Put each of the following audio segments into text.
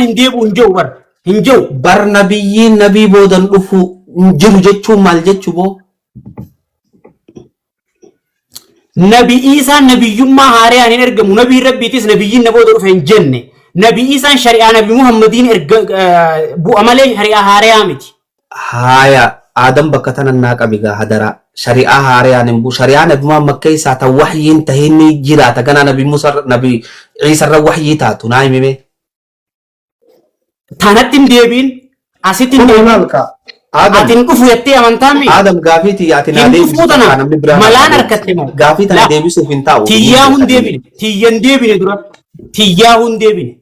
Hin deebi'u hin jiru bar. Hin jiru. Bar nabiyyiin nabii boodan dhufu hin jiru jechuun maal jechuu boo? Nabi Iisaan nabiyyummaa haarayaan hin ergamu. Nabiin Rabbiitis nabiyyiin na booda dhufe hin jenne. Nabi Iisaan shari'aa Nabi Muhammadiin erga bu'a malee shari'aa haarayaa miti. Haaya Aadam bakka tanan naa qabi gaa hadaraa. Shari'aa haarayaan hin bu'u. Shari'aa Nabi Muhammad keessaa tan wahyiin tahin ni jiraata. Ganaa Nabi Musa Nabi Iisarra wahyii taatu naa himi mee. Tanatti hin deebiin asitti hin Kun deebiin. maal kaa? Aadam Ati hin dhufu jettee amantaa mi? Aadam gaafii tiyya ati naa Hin deebisu dhufuu takkaa tana namni biraa naa malaan deebisu. harkatte moo? Gaafii tana Laa deebisuuf hin taa'u. tiyyaa hun deebine tiyya hin deebine dura tiyyaa hun deebine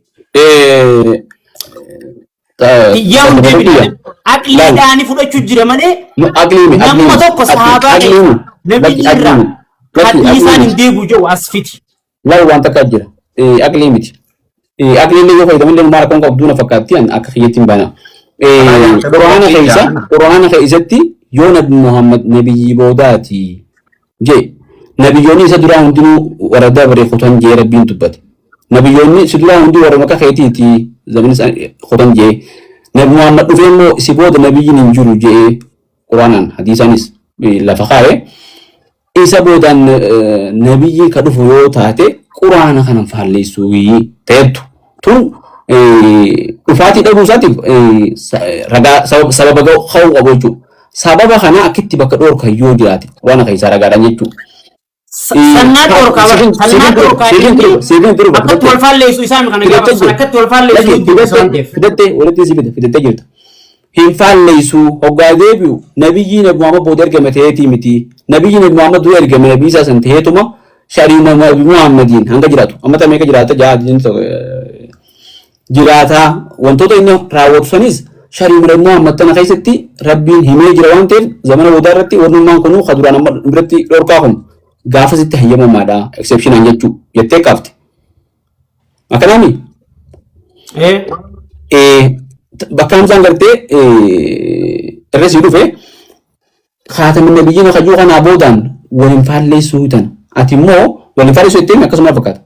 tiyyaa hun deebine Laal. aqliidhaani fudhachuu jira malee Aqliimi. namuma tokko sahaabaa Aqliimi. keessaa nabiyyi irraa hadiisaan hin deebi'u jedhu as fidi. Laal waan takka jira. Aqlii miti. Aqlii illee yoo fayyadaman illee maal akkan qabdu na fakkaatti an akka kiyyatti hin baana. Quraana keessa Quraana keessatti yoo Nabi Muhammad nabiyyi boodaati jee nabiyyoonni isa duraa hundinuu warra dabre kutan jee rabbiin dubbate. Nabiyyoonni isa duraa hunduu warra maka keetiiti zamani isaan kutan jee. Nabi Muhammad dhufee immoo si booda nabiyyiin hin jiru jee Quraanaan hadiisaanis lafa kaa'e. Isa boodaan nabiyyiin ka dhufu yoo taate quraana kanan faalleessuu ta'ettu. Tun dhufaatii dhabuu isaatiif ragaa sababa ka'uu qabu jechuudha. Sababa kana akkitti bakka dhoorkan yoo jiraate quraana keessaa ragaadhaan jechuudha. Sannaa dhoorkaa bara sannaa dhoorkaa inni akkatti wal faalleessu isaan kana gaafatu akkatti wal faalleessu nutti ibsa waan ta'eef. Fidattee walitti si fida fidattee jirta. Hin faalleessu hoggaa deebi'u nabiyyi nabi Muhammad booda ergame ta'eetii miti. Nabiyyi nabi Muhammad dura ergame nabii isaa san ta'eetuma shari'uma nabi Muhammadiin hanga jiraatu. Amma ta meeqa jiraata ja'a jiraataa wantoota inni raawwatu sanis shari'uma nabi Muhammad tana keessatti rabbiin himee jira waan ta'eef zamana boodaa irratti wannummaan kunuu ka duraan amma biratti dhorkaa kun gaafasitti hayyamamaadha exceptionaan jechuu jettee kaafte. Akkanaami? Bakka Hamzaan gartee irra sii dhufe khaatamin nabiyyiin kajuu kanaa boodaan waliin faalleessuu tan ati immoo waliin faalleessuu jetteen akkasuma fakkaata.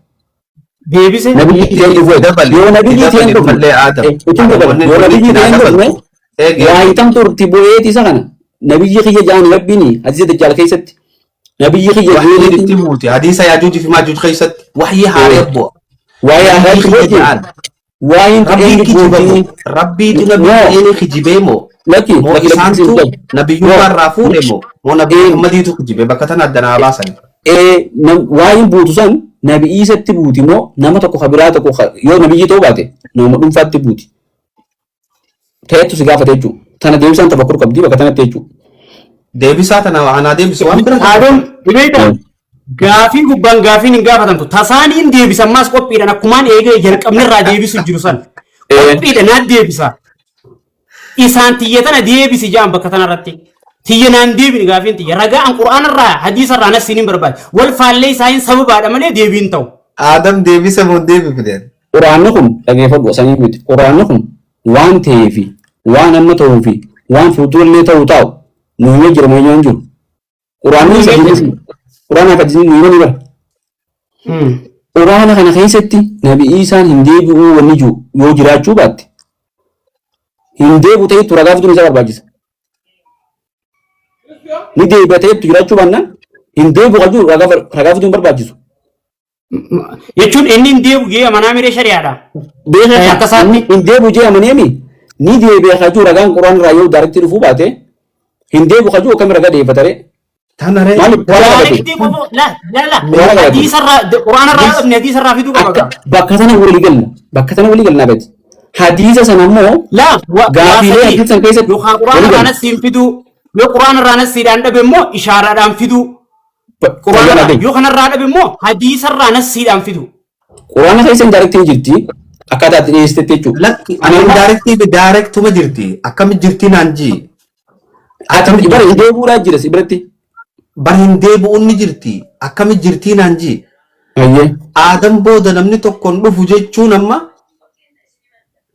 Deebise. Nabiyyi ta'een dhufu yoo nabiyyi ta'een dhufne utuu dabale yoo nabiyyi ta'een dhufne waayitam turti bu'eeti isa kana nabiyyi kiyya ja'an rabbiin hadiisa dajjaal keessatti nabiyyi kiyya Wahyiin jeetii itti buuti. Hadiisa Yaajuuj fi Maajuuj keessatti wahyii haaree bu'a. Waa'ee Nabiyyi haaraatti kiyya buuti ja'an. waa'een Rabbiin eenyu kijiba buuti moo? Rabbiitu No. nabiyyi kijibee moo? Lakki Moo lakki lakki isaantu lakki nabiyyummaa irraa fuudhe moo? Moo nabi Muhammadiitu kijibe bakka tana adda naa baasan. Waa'een buutu san nabi Iisatti buuti moo nama tokko ka biraa tokko yoo nabiyyi ta'uu baate nama dhuunfaatti buuti. Ta'etu si gaafate jechuudha. Tana deebisaan tafakkur qabdi bakka tanatti jechuudha. Deebisaa tana anaa deebisu waan bira Aadam dhibeeta gaafii gubbaan gaafiin hin gaafatamtu tasaaniin deebisan maas qophiidhaan akkumaan eegee jalqabni irraa deebisu jiru san qophiidha naan deebisa. Isaan tiyya tana deebisi jaan bakka tanarratti. Tiyya naan deebini gaafiin tiyya ragaa an qur'aana irraa hadiisa irraa nasiin hin barbaade. Wal faallee isaayin sababaadha malee deebiin ta'u. Aadam deebisa moo deebifne? Quraanni kun dhageeffadhu sanii miti. Quraanni kun waan ta'ee fi waan amma ta'uu fi waan fuuldurallee ta'u taa'u nu himee jira moo hin jiru. Quraanni isa himee Quraana akka nu himee ni bara. Quraana kana keessatti Nabi Iisaan hin deebi'uu wanni jiru yoo jiraachuu baatte hin deebi'u ta'etti ragaa fiduun isa barbaachisa. Ni deebi'a ta'etti jiraachuu baannaan hin deebi'u kan jiru ragaa fiduun barbaachisu. Jechuun inni hin deebi'u jee amanaa miree shari'aadha. Beekaa Akka isaatti. hin deebi'u jee amaneemi ni deebi'a kan jiru ragaan quraan irraa yoo daaretti dhufuu baate hin deebi'u kan jiru akkami ragaa dhiyeeffata ree? Tana ree. Maaliif quraana qabate? Daaretti qofa la la la Quraana qabate. hadiisarraa quraanarraa dhabne hadiisarraa fiduu qaba. Akka bakka sana walii galna bakka sana walii galna beeti. Hadiisa sana immoo La waa gaafiilee sadii hadiisa sana keessatti yookaan walii quraanarraa galna. nasiin fiduu yoo quraanarraa nasiidhaan dhabe immoo ishaaraadhaan fiduu quraanarraa yoo kanarraa dhabe immoo hadiisarraa nasiidhaan fiduu. Quraana keessa indirectiin jirti akkaataa itti dhiyeessitetti jechuudha. Lakki ani indirectii fi directuma jirti. Akkami jirti naan jii. Ati bara hin deebi'uudhaa jira si biratti. Bar hin deebi'uun ni jirti. Akkami jirti naan jii. Ayyee. Aadam booda namni tokko hin dhufu jechuun amma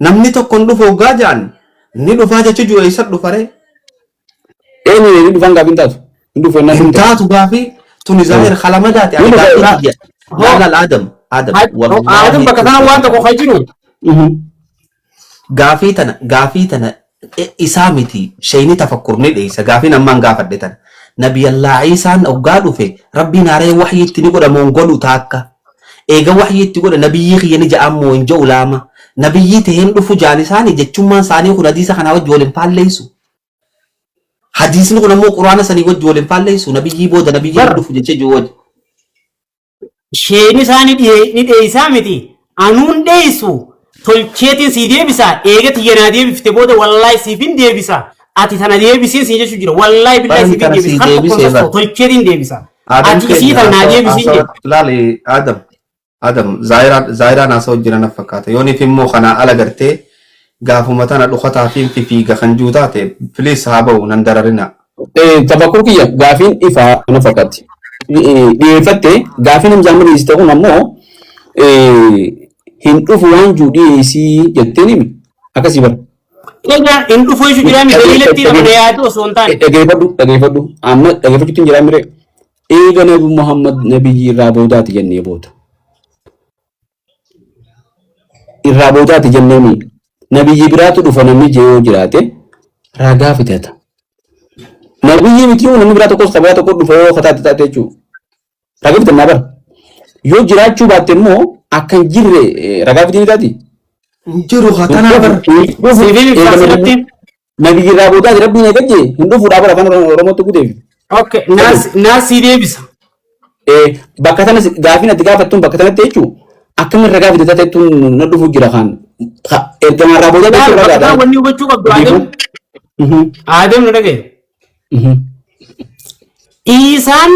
namni tokko hin dhufu hoggaa ja'an ni dhufaa jechuu jiru eessa dhufaree? Eenyu inni dhufaan gaafii hin taatu. Hin dhufu ennaa Hin dhufte. taatu gaafii tuni zaahir kalamadaati. Ani Ni dhufa. gaafii kiyya. Laal Adam Adam Adam bakka kana waan tokko kan jiru. Gaafii tana gaafii tana isaa miti sheyni tafakkur ni dheeysa gaafiin ammaan gaafadhe tana. Nabiyallaa Iisaan hoggaa dhufe Rabbiin haaraya wahyii itti ni godha moo hin godhu taakka. Eega wahyii itti godhe nabiyyii kiyya ni ja'aan moo hin ja'u laama. Nabiyyii tahee hin dhufu ja'an isaani jechummaan isaanii kun hadiisa kanaa wajji wal hin faalleeysu. Hadiisni kun ammoo quraana sanii wajji wal hin faalleeysu nabiyyii booda nabiyyiin hin Bar dhufu jechee jiru wajji. Isheen isaa ni dheeysaa miti. Anuun dheeysu tolcheetiin sii deebisa. Eega tiyya naa deebifte booda wallaahi siif hin deebisa. Ati tana deebisiin siin jechuu jira. Wallaahi billaahi Baran siif hin tana deebisa. sii Har tokkoon deebisee sassoo bar. tolcheetiin deebisa. Adam Ati isii keenya tana naa haasawa deebisiin haasawa jedhe. laali Adam Adam zaayiraan zaayiraan haasawa jira na fakkaata yooniif immoo kanaa ala gartee gaafuma tana dhokataa fi fiiga kan jiru taate please haa ba'u nan dararinaa. Tafakkur kiyya gaafiin ifaa na fakkaatti. Dhiyeeffatte gaafiin Hamzaan dhiyeessite kun ammoo hin dhufu waan jiru dhiyeessii jetteen himi. Akkasii bara. Egaa hin dhufu jechuu jira mi daliilatti nama na yaadu osoo hin taane. Dhageeffadhu dhageeffadhu amma dhageeffachuutti hin jiraa miree. Eega Nabi Muhammad nabiyyi irraa boodaati jennee booda. Irraa boodaati jenneemi. Nabiyyi biraatu dhufa namni jee yoo jiraate ragaa fidata. Nabiyyi miti yoo namni biraa tokkos kan biraa tokko dhufa yoo kataate taate jechuudha. Ragaa fidannaa bara. Yoo jiraachuu baatte immoo akka hin jirre ragaa fidii ni taati. Hin jiru hatanaa bar. Siifin ibsaa asirratti. Nabiyyi irraa boodaati rabbiin eegajje hin dhufuudhaa bara afaan Oromootti guuteef. Okay, naas sii deebisa. Bakka tana gaafiin ati gaafattuun bakka tanatti jechuun akkamiin ragaa fidata ta'ettuun na dhufu jira kan ergamaa irraa booda Laal jechuun bakka ragaadha. kana wanni hubachuu qabdu Aadam. Aadam na dhagaye. Iisaan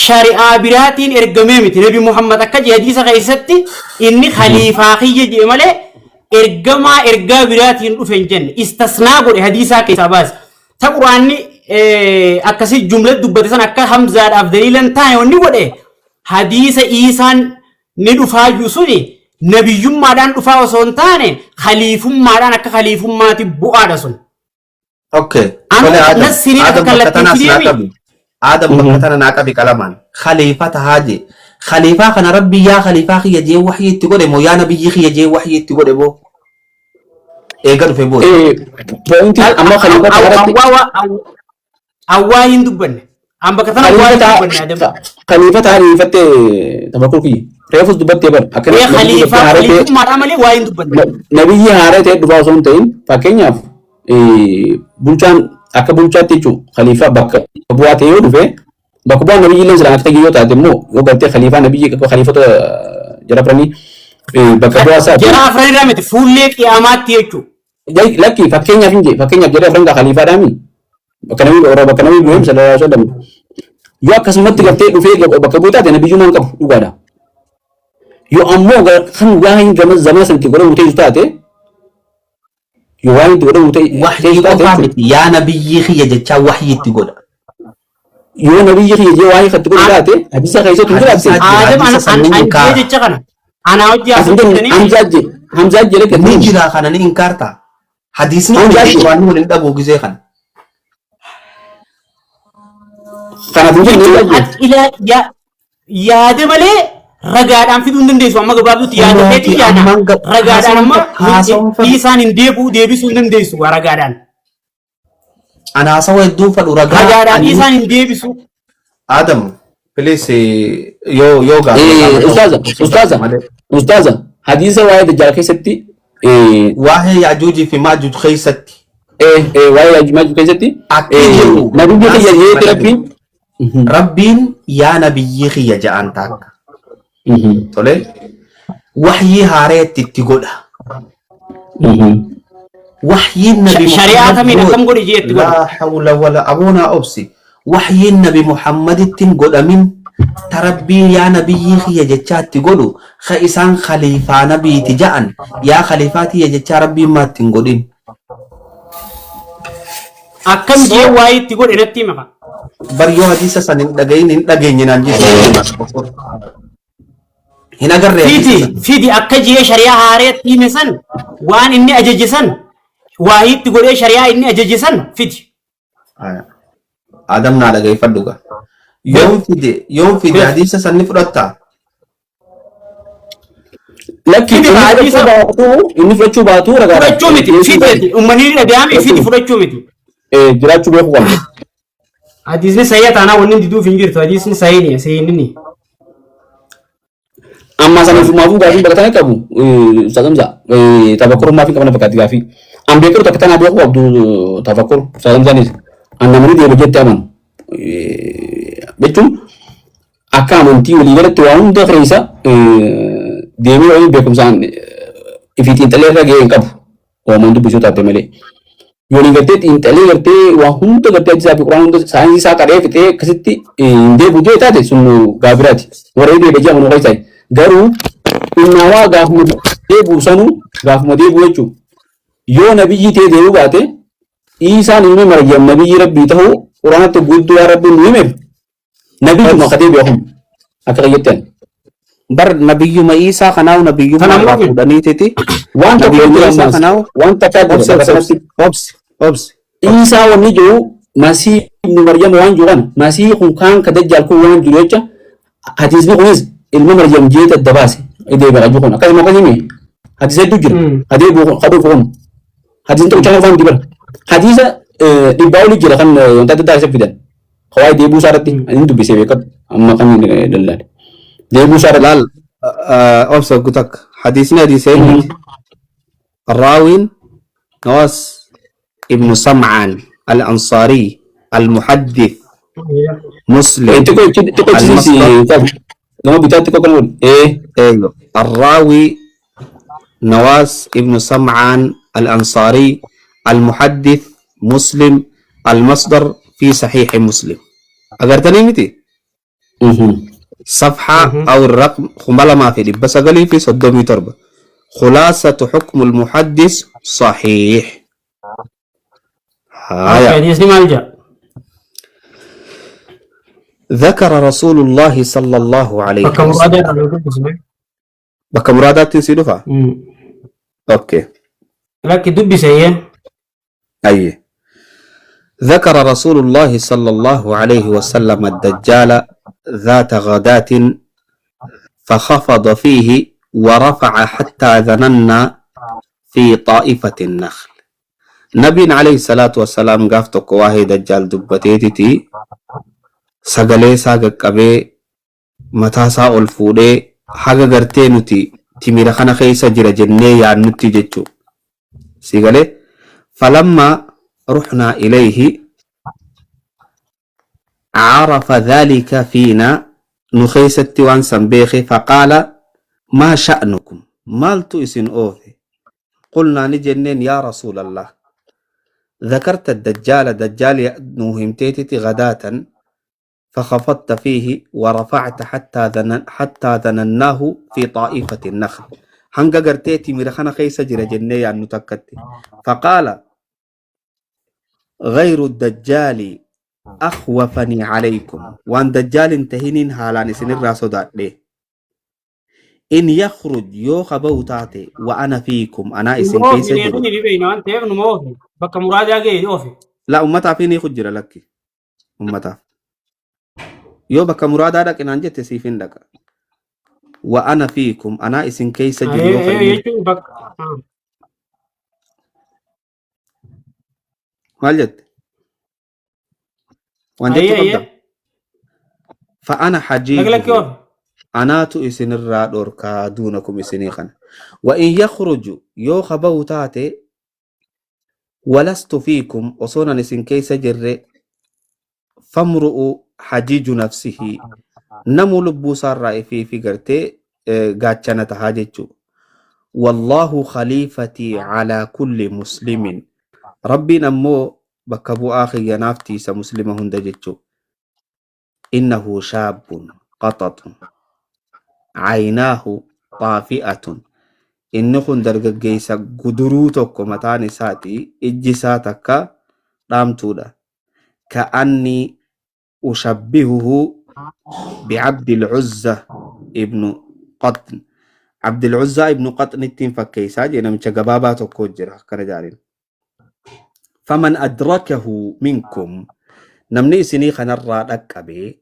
shari'aa biraatiin ergamee miti. Nabi Muhammad akka jedhe hadiisa keessatti inni khaliifaa kiyya jedhe malee ergamaa ergaa biraatiin dhufe hin jenne. Istasnaa godhe hadiisaa keessaa baase. Ta Qur'aanni akkasii jumla dubbate san akka Hamzaadhaaf daliila hin taane wanni godhe hadiisa Iisaan ni dhufaayyuu suni nabiyyummaadhaan dhufaa osoo hin taane khaliifummaadhaan akka khaliifummaati bu'aadha sun. Okay. Anu Tole Adam. nassiriin akka Adam bakka kallattiin tanaas naa fideemi. qabi. Adam bakka tana naa qabi qalamaan. Khaliifa tahaa jee. Khaliifaa kana rabbi yaa khaliifaa kiyya jee waxyii itti godhe moo yaa nabiyyi kiyya jee waxyii itti godhe boo. Eega dhufe booda. Pointiin amma khaliifaa kanarratti Awwaa hin dubbanne. An bakka tana awwaa hin dubbanne Adam. Khaliifa ta'a dhiifattee tafakkur kiyya. Reefus dubbattee bar akkana Ee nabiyyi khaliifaa haaree ta'e khaliifummaadhaa malee waa hin dubbanne. nabiyyi haaree ta'e dhufaa osoo hin ta'in fakkeenyaaf bulchaan akka bulchaatti jechuun khaliifaa bakka bu'aa ta'e yoo dhufe bakka bu'aan nabiyyi illee silaa akka yoo taate immoo yoo gartee khaliifaa nabiyyi khaliifota jara afranii bakka bu'aa isaa Jara afran irraa miti fuullee qiyaamaatti jechuudha. Lakki fakkeenyaaf hin jee fakkeenyaaf jedhee afran khaliifaadhaami bakka namni ora bakka namni bu'ee sallallahu alaihi wasallam yoo akkasumatti gartee dhufee bakka bu'ee taate nabiyyummaan qabu dhugaadha. Yoo ammoo kan waa hin gama zamana sanatti godhamu ta'e taate yoo waa hin godhamu ta'e Waxyii qofaa miti yaa nabiyyii kiyya jechaa waxyii itti godha. Yoo nabiyyi kiyya jee waa hiikatti godhu taate hadiisa keessatti hin jiraatte. Hadiisa jira, Aadam hadiisa an san ni an inkaara. jee jecha kana anaa hojii As hin haasofuu jenne didanii Hamzaa jee Hamzaa jee Ni lekkatti. jira kana ni inkaarta. Hadiisni kun Hamzaa jee quraanni wal hin dhabu gisee kana. Kanaaf hin jenne jechuun Hamzaa jee. ati ila yaada malee ragaadhaan fiduu hin dandeessu amma gabaabdutti yaada Kunooti keetii yaada ammaan ragaadhaan amma haasawaan fedhu. dhiisaan hin deebi'u deebisuu hin dandeessu ragaadhaan. Ana haasawa hedduun fedhu ragaa Ragaadhaan ani dhiisaan hin deebisu. Adam please yoo gaafii Ustaaza ustaaza ustaaza hadiisa waa'ee dajjaal keessatti waa'ee Yaajuujii fi Maajuuj keessatti waa'ee Yaajuuj keessatti akki jiru nabiyyi kiyya jeetti rabbiin Rabbiin yaa nabiyyii kiyya ja'an taakka. Tole wahyii haareetti itti godha. Wahyiin nabi Shari'aa Muhammad kamiin akkam godhi jee itti godhe. Laa hawla wala aboonaa obsi. Wahyiin nabi Muhammaditti hin godhamin ta rabbiin yaa nabiyyii kiyya jechaa itti godhu ka isaan khaliifaa nabiiti ja'an yaa khaliifaa tiyya jechaa rabbiin maatti hin godhin. Akkam jee waa'ee itti godhe natti hima. Bar yoo hadiisa san hin dhagahin hin dhageenye naan jechuudha. Hin agarree Fidi hadiisa san. fidi akka jee shari'aa haareetti hime san waan inni ajaje san waa'ee itti godhee shari'aa inni ajaje san fidi. Aya. Adam naa dhageeffadhu gaa. Yoom fide yoom fide hadiisa san ni fudhattaa? Lakki Fidi inni hadiisa fudhachuu baatu inni fudhachuu baatu ragaadha. fudhachuu miti Dhiyeessuu fidi danda'a. uummanni ni dhaga'ame fidi fudhachuu miti. Jiraachuu beekuu qabna. Hadiisni sahiha taanaa wanni diduuf hin jirtu hadiisni sahihi sahihinni. Amma saniif maafuu gaafii bakka tana qabu Ustaz Hamza tafakkurummaa fi qabna fakkaatti gaafii. An beekiru takka tanaa beekuu qabdu tafakkur Ustaz Hamzaanis an namni deema jette amanu. Jechuun akka amantii walii galatti waa hunda keessa deemee wayii beekumsaan ifii xiinxalee irra gahee hin qabu. Waamaan dubbisuu taate malee. Yoonii gartee xiinxalee gartee waa hunda gartee hadiisaa fi quraan hunda saayinsii isaa qaree fixee akkasitti hin deebi'u jee taate sun gaafiraati. Warra deebi'e jee amanuu keessaa. Garuu innaawaa gaafuma deebi'u sanuu gaafuma deebi'u jechuudha. Yoo nabiyyi ta'ee deebi'u baate Iisaan ilmi Maryam nabiyyi rabbii ta'uu quraanatti guutuu waan rabbiin nu himeef nabiyyuma Obsi. akka deebi'u kun akka kiyyatti. Bar nabiyyuma Iisaa kanaahu nabiyyummaa Kana irraa moo fuudhaniititi. Waan tokko Nabiyyuma jira Iisaa ammas kanaahu waan takkaa jira obsi bakka obsi obsi kanatti. obsi obsi. Iisaa wanni jiru Masii ibnu Maryam waan jiru kana Masii kun kaan ka dajjaal kun waan jiru jecha hadiisni kunis ilma Maryam jeeta adda baase deebi'a jiru kun akkasuma akkasii hadiisa hedduu jira hadeebu kadhuufu kun hadiisni tokkicha qofaan dibara hadiisa dhibbaa olii jira kan wanta adda addaa isa fidan kawaayee deebuu isaa irratti inni dubbisee beekatu amma kan dallaale deebuu isaa irratti. Laal obsa gutak hadiisni hadiisa eenyuti? Raawiin Nawaas ibnu Sam'aan al-Ansaari al-Muhaddith Muslim Xiqqoo xiqqoo al-Masdar gama bitaatti xiqqoo kan godhe. ايوه الراوي نواس ابن سمعان الأنصاري المحدث مسلم المصدر في صحيح مسلم أقرتني متي صفحة أو الرقم خمالة ما في بس أقلي في صدومي تربة خلاصة حكم المحدث صحيح هايا. Hadiisni maal jedha? ذكر رسول الله صلى الله عليه Bakka وسلم muraadaa irraa dubbisne. بك مرادات سيدفع أوكي. Lakki dubbise iyyee. أي ذكر رسول الله صلى الله عليه وسلم الدجال ذات غداة فخفض فيه ورفع حتى ظننا في طائفة النخل. نبي عليه الصلاة والسلام gaaf tokko waa'ee دجال dubbateetiti sagalee isaa qaqqabee mataa isaa ol fuudhee haga gartee nuti timira kana keessa jira jennee yaadnutti jechuu si galee. فلما رحنا إليه عرف ذلك فينا نخيست وان سنبيخي فقال ما شأنكم مالت إسن أوفي؟ قلنا نجنين يا رسول الله ذكرت الدجال دجال نوهمتيتي غداة فخفضت فيه ورفعت حتى ظنناه في طائفة النخل hanga gartee timira kana keessa jira jennee yaadnu takkatti. فقال غير الدجال أخوفني عليكم waan دجال تهنين هالان إسن الراسو دادhe إن يخرج yoo kaba'u taate وأنا فيكم أنا إسن Numa keessa oofne jiru. kuni ni beekna waan ta'eef numa oofne. Bakka muraadaa ga'e oofe. La ummataaf ni jira lakki ummataaf yoo bakka muraadaa dhaqinaan jette siif hin dhaqa. وأنا فيكم أنا إسن keessa jiru yoo ka inni Jechuun bakka. Maal jette waan jettu qabda? فأنا Lakki حجيجه oofe. anaatu isinirraa dhorkaa دونكم isinii kana. وإن يخرج yoo kaba'u taate ولست فيكم osoon an isin keessa jirre فامرؤ حجيج نفسه namu lubbuu isaarraa ifii fi gartee gaachana tahaa jechuu. والله خليفتي على كل مسلم rabbiin ammoo bakka bu'aa kiyya naaf tiisa muslima hunda jechuu. إنه شاب قطط عيناه طافئة inni kun dargaggeessa guduruu tokko mataan isaati ijji isaa takka dhaamtuudha. كأني أشبهه بعبد العزة ابن قطن عبد العزة ابن قطن ittiin fakkeessaa jee namicha gabaabaa tokko jira akkana jaariin. فمن أدركه منكم namni isinii kanarraa dhaqqabe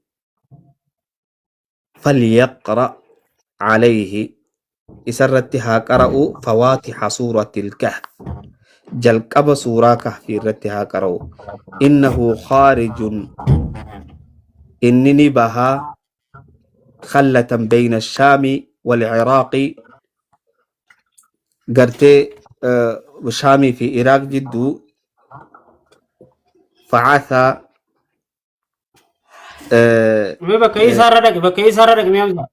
فليقرأ عليه Isarratti haa qara'u fawaatiha suuratil kahf. Jalqaba suuraa kahfii irratti haa qara'u. Innahu khaarijun inni ni bahaa khallatan bayna shaami wal iraaqi gartee shaamii fi iraaq jidduu facathaa Mee bakka isaa irra dhaqi, bakka isaa irra dhaqi mee Hamza.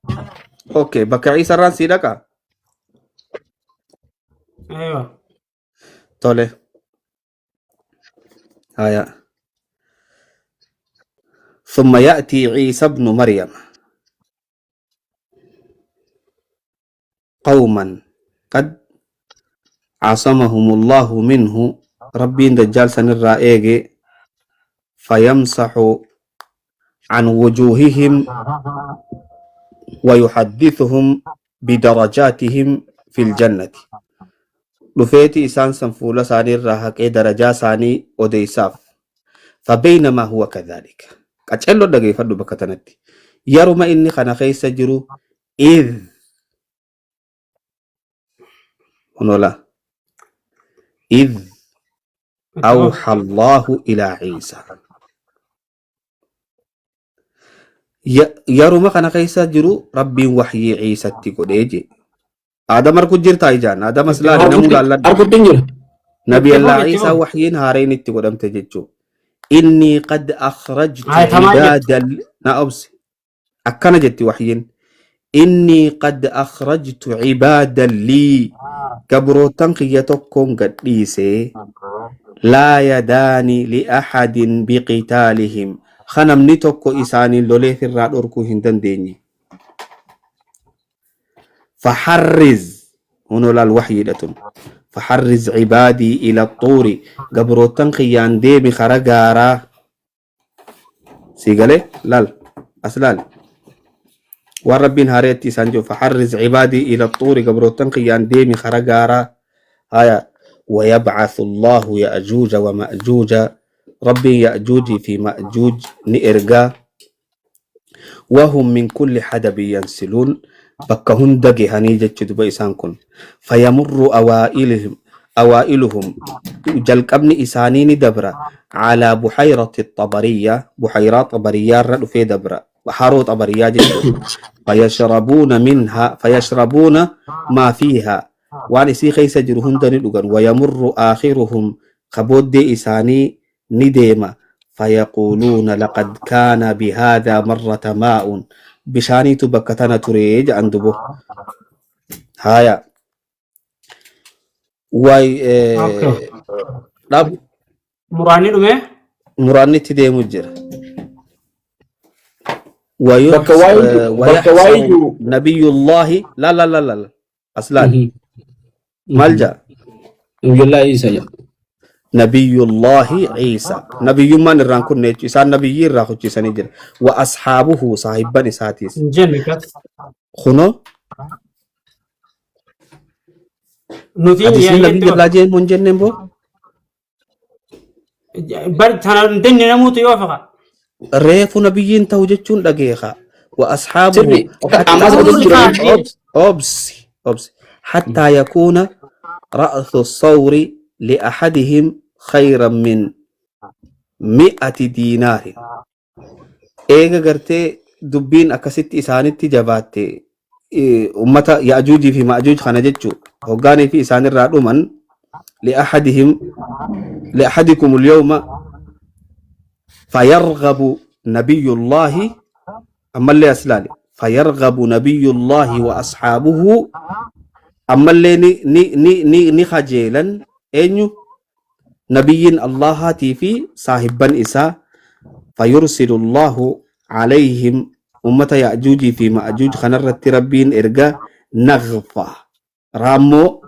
Okay, bakka Iisa irraan sii dhaqa. Aywa. Tole. Haya. ثم يأتي عيسى ابن مريم قوما قد عصمهم الله منه ربين دجال سنرى إيجي فيمسح عن وجوههم ويحدثهم بدرجاتهم في الجنة. Dhufeeti isaan san fuula isaanii irraa haqee darajaa isaanii odeeysaaf. فبينما هو كذلك, qaceelloo dhageeffadhu bakka tanatti, yeruma inni kana keessa jiru, إذ kunola إذ أوحى الله إلى عيسى. Yeruma kana keessa jiru rabbiin waxyii Ciisatti godhee je. Aadam arku jirtaa ijaan Aadamas laali namuu laalladhu. Argutti hin jira. Nabi Itti Allah fufi, itti Ciisaa fufi. waxyiin haareen itti godhamte jechuu. إني قد أخرجت Haa tamaa jettu. عبادا na obsi, akkana jetti waxyiin: إني قد أخرجت عبادا لي, gabrootan kiyya tokkoon gadhiisee, لا يدان لأحد بقتالهم, kanamni tokko isaaniin loleef irraa dhorkuu hin dandeenye. فحرز, hunoo laal waxyiidhatun, فحرز عبادي إلى الطور, gabrootan kiyyaan deemi kara gaaraa. Si galee? Laal as laal waan rabbiin haareetti isaan jiru: فحرز عبادي إلى الطور, gabrootan kiyyaan deemi kara gaaraa. Haya. ويبعث الله يأجوج ومأجوج, ربي يأجوج في مأجوج نإرجا, وهم من كل حدب ينسلون, bakka hunda gahanii jechu duba isaan kun. فيمر أوائلهم أوائلهم, jalqabni isaanii ni dabra, على بحيرة الطبرية, بحيرة طبرية irra dhufee dabra, haroo xabariyaa jechuudha. فيشربون منها فيشربون ما فيها, waan isii keessa jiru hunda ni dhugan. ويمر آخرهم, kabooddee isaanii ni deema, فيقولون لقد كان بهذا مرة ماء, bishaaniitu bakka tana ture jedhan dubo. Haya, way. Okay. Dhab. Muraanni dhume. Muraanni itti deemu jira. Bakka waa'ee bakka waa'ee ويحسر jiru. نبي الله, لا لا لا لا لا أصلا مالجا. Nabiyullaa Isa jedha. نبي الله عيسى, nabiyyummaan irraan kunne jechuudha. Isaan nabiyyi irraa hojjeesanii jira. وأصحابه, saahibban isaatis. Hin jenne kat. Kunoo. Nuti Hadisni yaa'ii nabiyyallaa jeen mun jenneen boo. Bar tana hin jenne namuutu yoo faqa. Reefu nabiyyiin ta'u jechuun dhageeka. وأصحابه. Sirri حتى ammas Ta'uu godhatu jira. isaa. أبس أبس أبس, حتى يكون رأس الثور لأحدهم خيرا من 100 دينار. Eega gartee dubbiin akkasitti isaanitti jabaatte, ummata Ya'juujii fi Ma'juuj kana jechuu hoggaanii fi isaanirraa dhuman, لأحدهم لأحدكم اليوم, فيرغب نبي الله, ammallee aslaali, فيرغب نبي الله وأصحابه, ammallee ni kajeelan eenyu nabiyyiin Allahaatii fi saahibban isaa. فيرسل الله عليهم, ummata Ya'juujii fi Ma'juuj kanarratti rabbiin erga نغفة, raammoo,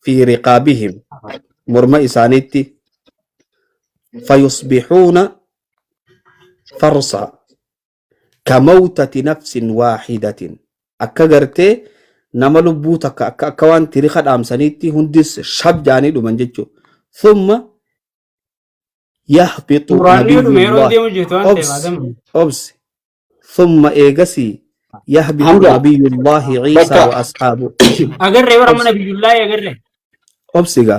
في رقابهم, morma isaaniitti, فيصبحون فرصا كموتة نفس واحدة, akka gartee nama lubbuu takka akka waan tirika dhaamsaniitti hundis shab jaanii dhuman jechuudha. ثم يهبط Muraanni نبي dhume yeroo الله deemu jirtu waan ta'eef obs Adamu. obs, ثم eegasii. Yahbitu Hamza nabiyullaahi Ciisaa bakka wa asxaabu. Agarree bara mana biyyullaahi agarree. Obsiga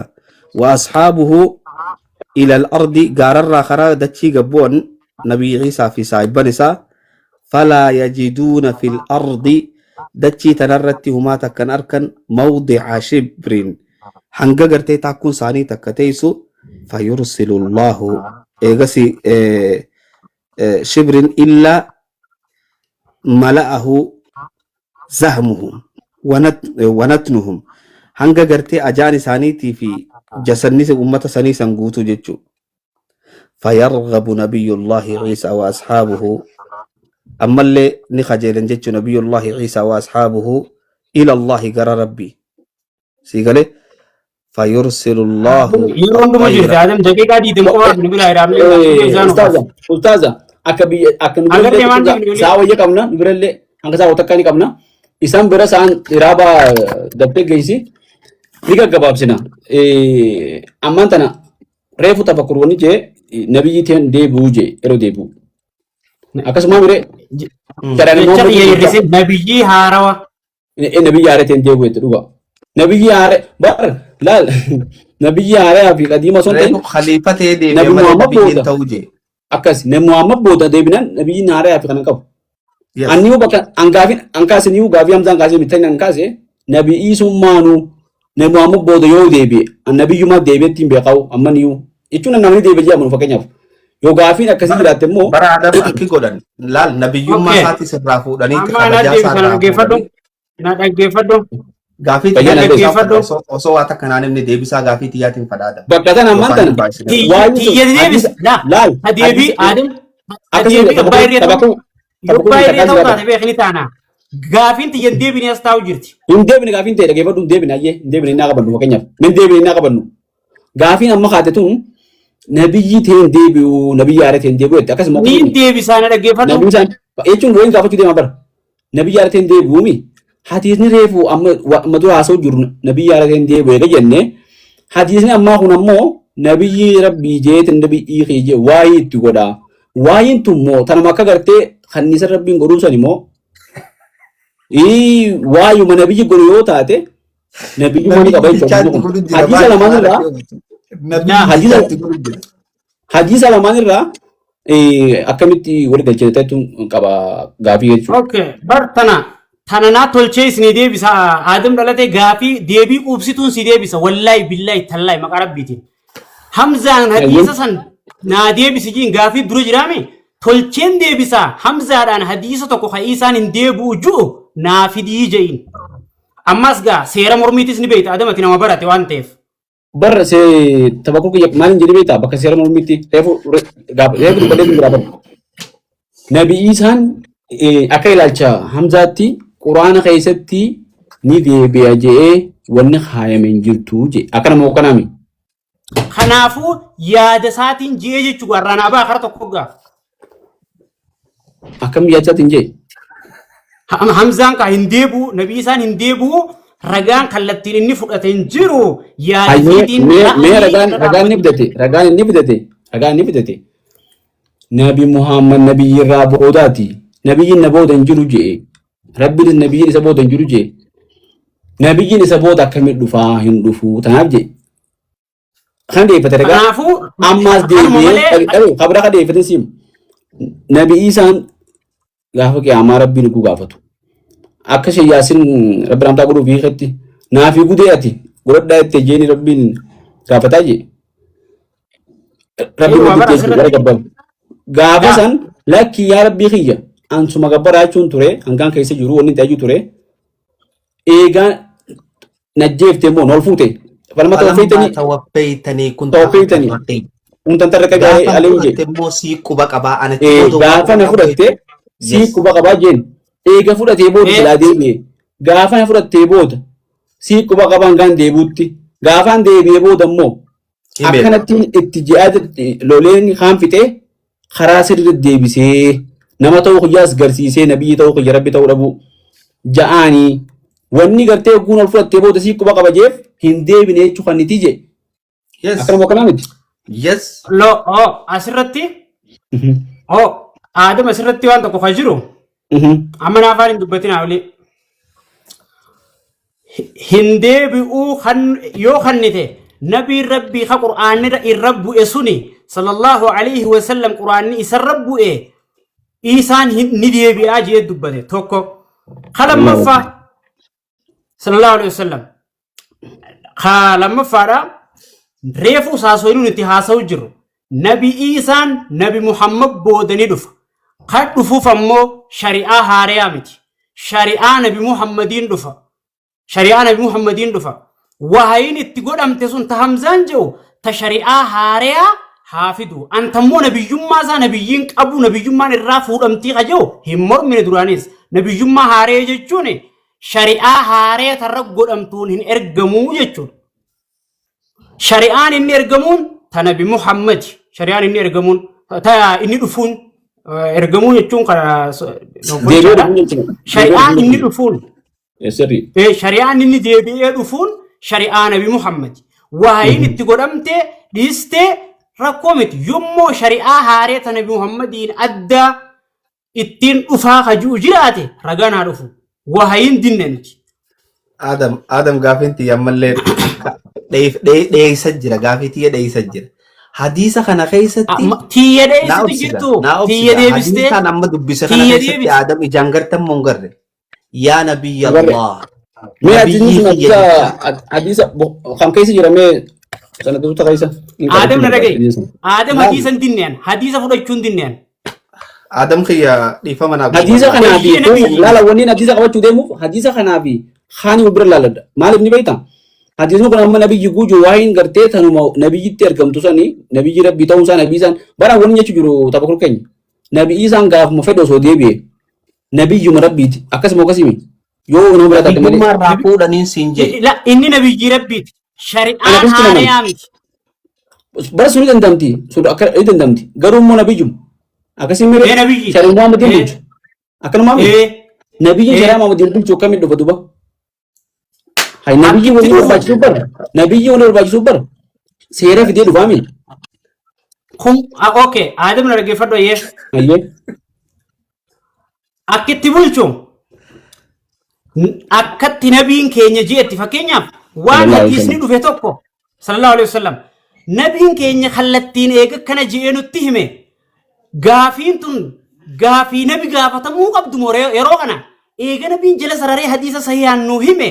wa asxaabuhu ila al-ardi gaararraa karaa dachii gabbu'an nabii Ciisaa fi saahibban isaa falaa yajiduuna fil ardi dachii tanarratti humaa takkan arkan mawdica shibrin hanga gartee taakkuun isaanii takka teessu fayursilu Allahu eegasi shibrin illaa mala'ahu zahmuhum wanatnuhum hanga gartee ajaan isaaniitii fi jasanni ummata sanii san guutuu jechuu fayarghabu nabiyullahi ciisaa wa ashaabuhu ammallee ni kajeelan jechuu nabiyullahi ciisaa wa ashaabuhu ila allahi gara rabbii sii galee fayursilu Allahu Yeroo hundumaa jirti axxayra Adam daqiiqaa 20 qofaaf nu bira hiraamne gaafii isaa nu Ustaaza, kaasa. ustaaza, akka biyya akka nu Agartee birallee waan deemnu sa'a wayya qabna, nu birallee hanga sa'a takkaa ni qabna. Isaan bira sa'aan hiraaba dabtee geessi ni gaggabaabsina. Ammaan tana reefu tafakkur wanni jee nabiyyi teen deebi'uu jee yeroo deebi'u. Akkasuma miree shari'aan Jecha immoo kiyya hir'ise nabiyyii haarawa. Nabiyyi haaree teen deebi'u jette dhuga. Nabiyyi haaree bar laal nabiyyi haaree fi qadiima osoo hin ta'in Reefu khaliifa ta'ee deebi'e Nabi malee Muhammad nabiyyiin booda ta'uu jee. akkas Nabi Muhammad booda deebinaan nabiyyiin haaree fi kanan qabu. Yes. Anniyu bakka angaafin ankaase niyu gaafii Hamzaan kaasee mittan ankaase nabi Iisummaanuu Nabi Muhammad booda yoo deebi'e nabiyyumaa deebi'etti hin beekawu amma niyu jechuun namni deebi'e jedhamu fakkeenyaaf yoo gaafiin akkasii jiraatte immoo Bara Adam akki godhan laal nabiyyummaa Okay. isaatis irraa fuudhaniiti Amma na kabajaa isaa deebisa na irraa dhaggeeffadhu. fuudhanii Na dhaggeeffadhu. gaafii Bayyana tiyyaatiin deebisa. fadha osoo waa takka naan himne deebisaa gaafii tiyyaatiin fadha Adam. Bakka tana ammaan Yookaan tana hin baay'isine. waa'ee sun Tiyya deebisa. hadiisa Laa. laal Adeebii hadiisa Adam. akkasuma Adeebii abbaa irree ta'uu. tabakuu tabakuu Abbaa irree takkaa ta'uu jiraata. taate beekni taana. Gaafiin tiyya hin deebine as taa'u jirti. Hin deebine gaafiin ta'e dhaggeeffadhu hin deebine ayyee hin deebine innaa qabannu fakkeenyaaf hin deebine innaa qabannu gaafiin amma kaate tun nabiyyi ta'e hin deebi'u nabiyyi haaree ta'e hin deebi'u jette akkasuma Niin deebisaa na dhaggeeffadhu. nabiyyi isaan jechuun wayin gaafachuu deema bara nabiyyi haaree ta'e hin deebi'uumi hadiisni reefu amma amma dura haasa'u jiru nabiyyi haaree ta'e hin deebi'u eega jenne hadiisni ammaa kun ammoo nabiyyi rabbii jeetin nabiyyi kiyye waayii itti godha waayiin tun moo tanuma akka gartee kanniisa rabbiin godhuu san immoo waayuma nabiyyi godhu yoo taate nabiyyummaa ni qaba Nabiyyi jechuudha. jechaatti godhu jira Hadiisa baay'ee lamaan haala irraa keewwatu. Nabiyyi hadiisa jechaatti godhu jira. hadiisa lamaan irraa akkamitti wal galchite ta'etu qaba gaafii jechuudha. Okay, bar tana tana naa tolchee isinii deebisa. Aadam dhalate gaafii deebii quubsituun si deebisa. Wallaahi billaahi tallaahi maqaa rabbiitiin. Hamzaan hadiisa san naa deebisi jiin gaafii dura jiraame tolcheen deebisa. Hamzaadhaan hadiisa tokko ka isaan hin deebi'u ju'u naa fidii je'in. Ammas gaa seera mormiitis ni beekta Adamati nama barate waan ta'eef. Barra se tabakkuu kiyya maal hin jedhi beektaa bakka seera mormiitti reefu reefu dubbadhee jira bara. Nabi Iisaan akka ilaalcha Hamzaatti Quraana keessatti ni deebi'a je'ee wanni kaayame hin jirtu je'e akka nama hokkanaami. Kanaafuu yaada isaatiin ji'ee jechuudha irraa naa ba'a kara tokko gaa. Akkam yaada isaatiin je'e? Hamzaan kaa hin deebi'u, nabii isaan hin deebi'u, ragaan kallattiin inni fudhate hin jiru. Yaada Hayyee isaatiin mee mee ra'ayii ragaan irra ragaan ni dhaabbate. fidate ragaan inni fidate ragaan inni fidate Nabi Muhammad nabiyyi irraa boodaati nabiyyiin na booda hin jiru je'e rabbiinis nabiyyiin isa booda hin jiru je'e nabiyyiin isa booda akkamiin dhufaa hin dhufu tanaaf je'e kan deeffate ragaa Kanaafuu ammaas kanuma deebi'ee malee dhabe kabira ka deeffate siim nabi Iisaan gaafa qiyaamaa rabbiin utuu gaafatu akka shayyaasin rabbi ramtaa godhuuf hiiketti naafii gudee ati godhadhaa itti jeeni rabbiin gaafataa jee rabbiin Eeyyuma bara walitti jechuudha gara asirratti gabbaru gaafa yaa san lakki yaa rabbii kiyya ansuma gabbaraa jechuun ture hangaan keessa jiru wanni ta'ee ture eegaa najjeefte immoo nol fuute falma Falammaa tawaffeeytanii tawaffeeytanii kunta anta tawaffeeytanii raqiib. untan tarraqa Gaafa na aleen jee fudhatte immoo sii quba qabaa anatti booda waan gaafa quba na qabdu fudhatte sii Yes. quba qabaa jeen eega fudhatee booda ee silaa deebi'e gaafa na fudhattee booda sii quba qabaan gaan deebuutti gaafaan deebi'ee booda immoo Hin beeku. akkanatti itti ji'aa loleen kaan fixee karaa sirri deebisee nama ta'uu kiyyaas garsiisee nabiyyi ta'uu kiyya rabbi ta'uu dhabuu ja'aanii wanni gartee ogguun ol fudhattee booda sii quba qaba jeef hin deebine jechuu kan niti je Yes. akkanuma akkanaa miti. Yes. Lo oh asirratti oh Aadam asirratti waan tokko kan jiru Amma na afaan hin dubbatinaa olee. Hin deebi'uu kan yoo kannite nabiin rabbii ka qur'aanni irra bu'e suni sallallahu alaihi wasallam qur'aanni isarra bu'e isaan ni deebi'aa jee dubbate tokko. Ka lammaffaa sallallahu alaihi wasallam ka lammaffaadha reefuu saasoynuun itti haasa'u jiru nabi Iisaan nabi Muhammad booda ni dhufa. Kan dhufuuf ammoo shari'aa haariyaa miti. Shari'aa nabi Muhammadiin dhufa. Shari'aa nabi Muhammadiin dhufa. Wahayiin itti godhamte sun ta Hamzaan jedhu ta shari'aa haariyaa haa fidu. Antammoo nabiyyummaa isaa nabiyyiin qabu nabiyyummaan irraa fuudhamtii ka jedhu hin mormine duraanis. Nabiyyummaa haaree jechuun shari'aa haaree tarra godhamtuun hin ergamuu jechuudha. Shari'aan inni ergamuun ta nabi Muhammad. Shari'aan inni ergamuun ta inni dhufuun ergamuu jechuun kana Deebi'ee dhufuun jechuudha. Shari'aan inni dhufuun Sirrii. Shari'aan inni deebi'ee dhufuun shari'aa nabi Muhammad. Wahayiin itti godhamte dhiistee rakkoo miti. Yommuu shari'aa haaree ta nabi Muhammadiin adda ittiin dhufaa kajuu jiraate ragaan haa dhufu. Wahayiin dinne nuti. Adam Adam gaafiin tiyya ammallee dheeysa jira gaafii tiyya dheeysa jira. Hadiisa kana keessatti Tiyya naa dheessitu obsiga jirtu. naa Tiyya obsiga deebistee. hadiisaan amma dubbise kana Tiyya keessatti deebiste. Adam ijaan gartan moo hin garre? Yaa nabiyya Agarre. Allah Mee hadiisni nabiyyii sun kiyya hadiisa hadiisa kan keessa jira mee sanadota keessa. Adam na dhaga'i. Adam Laal. hadiisa hin dinneen. Hadiisa fudhachuu hin dinneen. Adam kiyya dhiifama naa Hadiisa godhi. kanaa fi Bashii nabiyyi. laala wanni hadiisa qabachuu deemuuf hadiisa kanaa fi haani bira laaladha. Maaliif ni beektaa? Hadiisni kun amma nabiyyi guutuu waa'een gartee tanuma nabiyyitti ergamtu sani nabiyyi rabbii ta'uun isaa nabii isaan bara wanni jechuu jiru tapha keenya. Nabiyyi isaan gaafuma fedhe osoo deebi'e nabiyyuma rabbiiti akkasuma akkasimi yoo nama bira taate malee. Nabiyyummaa irraa fuudhaniin siin jedhe. La inni nabiyyi rabbiiti. Shari'aan Akkasitti nama. haariyaa miti. Bara sun ni dandamti sun akka ni dandamti garuu immoo nabiyyuma akkasii Ee miree nabiyyi. shari'aa Muhammadiin Ee bulchu akkanumaa miti ee nabiyyiin ee shari'aa Muhammadiin bulchu akkamiin dhufa duba. Hay nabiyyi akkitti wanni dhufu. barbaachisu bara nabiyyi wanni barbaachisu bara seera fidee dhufaami. Kun okay Adam na dhaggeeffadhu ayyee. Ayyee. Akkitti bulchu akkatti nabiin keenya jeetti fakkeenyaaf waan Sallallahu alaihi hadiisni wasallam. dhufe tokko sallallahu alaihi wasallam nabiin keenya kallattiin eega kana je'ee nutti hime gaafiin tun gaafii nabi gaafatamuu qabdu moo yeroo kana eega nabiin jala sararee hadiisa sahihaan nu hime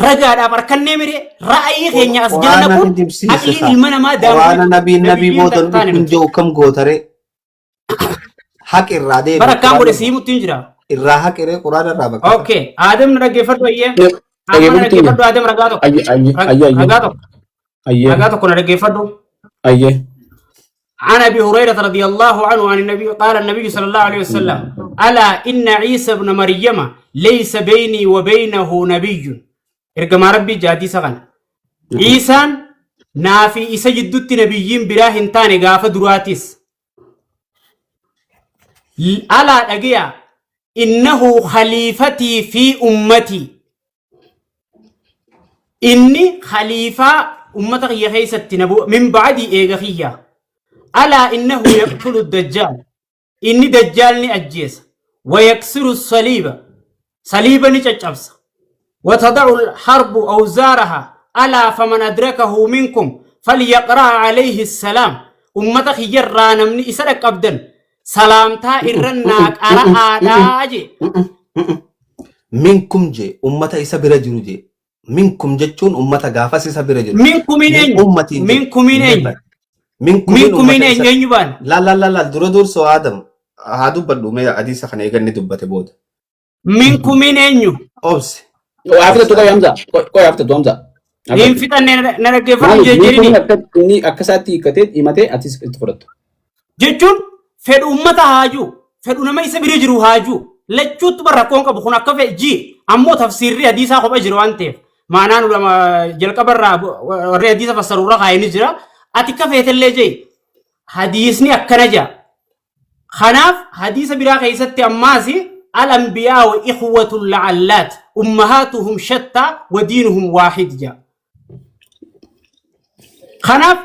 ragaadhaaf harkannee mire ra'ayii keenya as jala Quraana naquun kijibsiise aqliin kaa. ilma namaa Quraana daangoo nabiin nabii nabiyyiin boodan taane dhufuun nuti. jiru kam gootare haq irraa deebi Bara akkaan godhe quraana siimutti hin jira. irraa haqiree quraana irraa bakka Okay, Adam na dhaggeeffadhu ayyee. Amma na Dhaggeeffadhu dhaggeeffadhu Adam ragaa tokko. Ayyee ayyee ayyee ayyee Ragaa tokko. ayyee Ragaa tokko na dhaggeeffadhu. ayyee. عن ابي هريره رضي الله عنه عن النبي قال النبي صلى الله عليه وسلم: الا ان عيسى ابن مريم ليس بيني وبينه نبي. ارجم ربي جادي سغن عيسى نافي عيسى جدت نبيين براه تاني غاف دراتيس. الا دغيا انه خليفتي في امتي. inni khaliifaa ummata kiyya keessatti na bu'a min ba'dii eega kiyya. Alaa innahu yaqtulu dajjaal, inni dajjaal ni ajjeesa. Wayaksiru saliiba, saliiba ni caccabsa. وتضع الحرب أوزارها. ألا فمن أدركه منكم فليقرأ عليه السلام. أمة خيرا نمني إسرق أبدا سلامتا إرنا قرأ داجي. Minkum je ummata isa bira jiru je minkum jechuun ummata gaafas isa bira jiru. منكم Min أين ummatiin je منكم أين minkumiin منكم ummata أين isa أين يبان la la la la dura dursoo Adam haa dubbadhu mee hadiisa kana eeganni dubbate booda. منكم أين Obse. Waa fudhattu qoy Hamza qoy haa fudhattu Hamza. Hin fixanne na dhaggeeffadhu Maaliif jechuun minkumiin akka inni akka isaatti hiikkatee himatee atis itti fudhattu. Jechuun fedhu ummata haajuu fedhu nama isa bira jiru haajuu lachuutti bara rakkoon qabu kun akka fedhe ji ammoo tafsiirri hadiisaa kopha jiru waan ta'eef maanaan ulama jalqabarraa warri hadiisa fassarurra kaayini jira ati akka feetellee jee hadiisni akkana jaa. Kanaaf hadiisa biraa keessatti ammaas al-anbiyaa'u ikhwatun la'allaat ummahaatuhum shattaa wa diinuhum waahid jaa. Kanaaf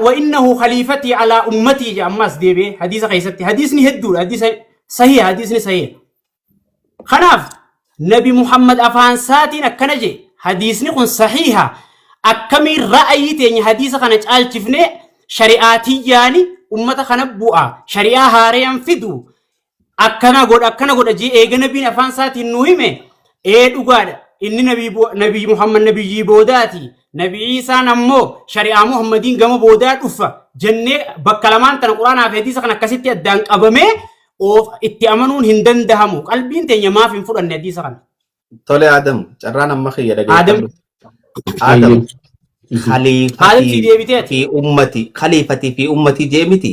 wa innahu khaliifatii alaa ummatii jaa ammaas deebi'ee hadiisa keessatti hadiisni hedduudha hadiisa Sahih, hadiisni sahih. Kanaaf Nabi Muhammad afaan isaatiin akkana jedhe, hadiisni kun sahiha. Akkamiin ra'ayii teenya hadiisa kana caalchifnee shari'aa tiyyaani ummata kana bu'a, shari'aa haarayaan fidu, akkana godha, akkana godha jee eega nabiin afaan isaatiin nu hime, ee dhugaadha, inni nabii Muhammad nabiyyii boodaati, Nabi Iisaan ammoo shari'aa Muhammadiin gama boodaa dhufa jennee bakka lamaan tana Quraanaa fi hadiisa kana akkasitti addaan qabamee of itti amanuun hin dandahamu. Qalbiin teenya maaf hin fudhanne hadiisa kana? Tole Adam, carraan amma kiyya Adam. dhageeffadhu. Adam, Adam si khaliifatii deebitee ati. fi ummati, khaliifatii fi ummati jee miti.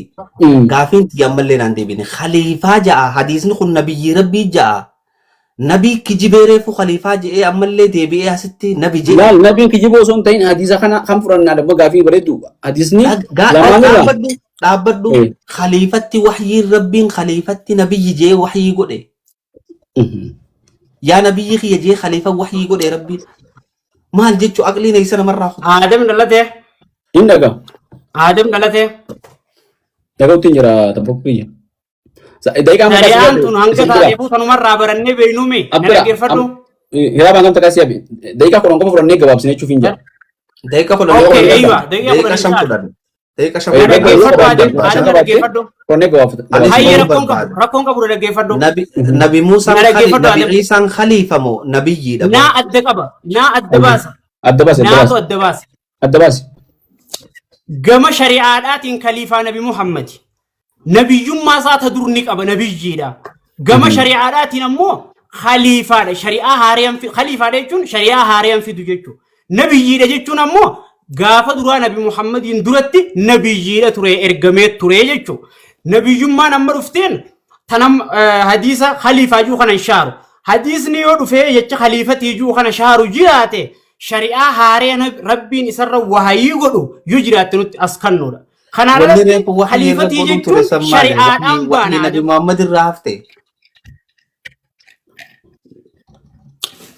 Gaafiin tiyya ammallee naan deebine. Khaliifaa ja'a, hadiisni kun nabiyyii rabbii ja'a. Nabii kijibee reefu khaliifaa je'ee ammallee deebi'ee asitti nabi je'e. Laal, nabiin kijiboo osoo hin ta'in hadiisa kana kan fudhannaa dhabba gaafii bareeddu hadiisni lamaan irraa. Dhaabbadhu, dhaabbadhu. Khaliifatti wahyiin rabbiin khaliifatti nabiyyi jee wahyii godhe. Yaa nabiyyi kiyya jee khaliifa wahyii godhe rabbiin. Maal jechuu aqliin eessa namarraa kutu? Adam dhalate. Hin dhaga. Adam dhalate. Dhaga'utti hin jira tabbaquu kiyya. Daqiiqaa amma Shari'aan kaasii tun hanga isin jira. taateefuu tanumarraa barannee beeynuumi. Na Abbira dhaggeeffadhu. Hiraabaan gamta kaasii hafe. Daqiiqaa 10 qofa fudhannee gabaabsine jechuuf hin jira. Daqiiqa 10 Okay, yoo eeywa. fudhatan, Daqiiqa daqiiqa 10 5 inshaalla. fudhan. Daqiiqa 5 Na fudhan. dhaggeeffadhu Adam. Daqiiqa Adam 5. na dhaggeeffadhu. Kudhannee gabaabsine. Anis Hayyee baruu rakkoon qabu. barbaada. Rakkoon qabu na dhaggeeffadhu. Nabi Muusaan Na dhaggeeffadhu Nabi Adam. Iisaan khaliifa moo nabiyyiidha Naa boo? adda qaba. Naa adda baasa. Adda baasi, adda Naatu baasi. adda baasa. Adda baasi. Gama shari'aadhaatiin khaliifaa Nabi Muhammad. Nabiyyummaa isaa ta dur ni qaba, nabiyyiidha. Gama shari'aadhaatiin ammoo khaliifaadha. Shari'aa haariyaan khaliifaadha jechuun shari'aa haariyaan fidu jechuudha. Nabiyyiidha jechuun ammoo gaafa duraa Nabi Muhammadiin duratti nabiyyiidha ture, ergamee ture jechuudha. Nabiyyummaan amma dhufteen tanam hadiisa khaliifaa jiru kana hin shaaru. Hadiisni yoo dhufee jecha khaliifatii jiru kana shaaru jiraate, shari'aa haaree Rabbiin isarra wahayii godhu yoo jiraatte nutti as kannuudha. Kanaan Wanni alatti reefu wahyii irra khaliifatii godhuun ture jechuun san maali? shari'aadhaan Wahyii baana Nabi Adam. Muhammad irraa hafte.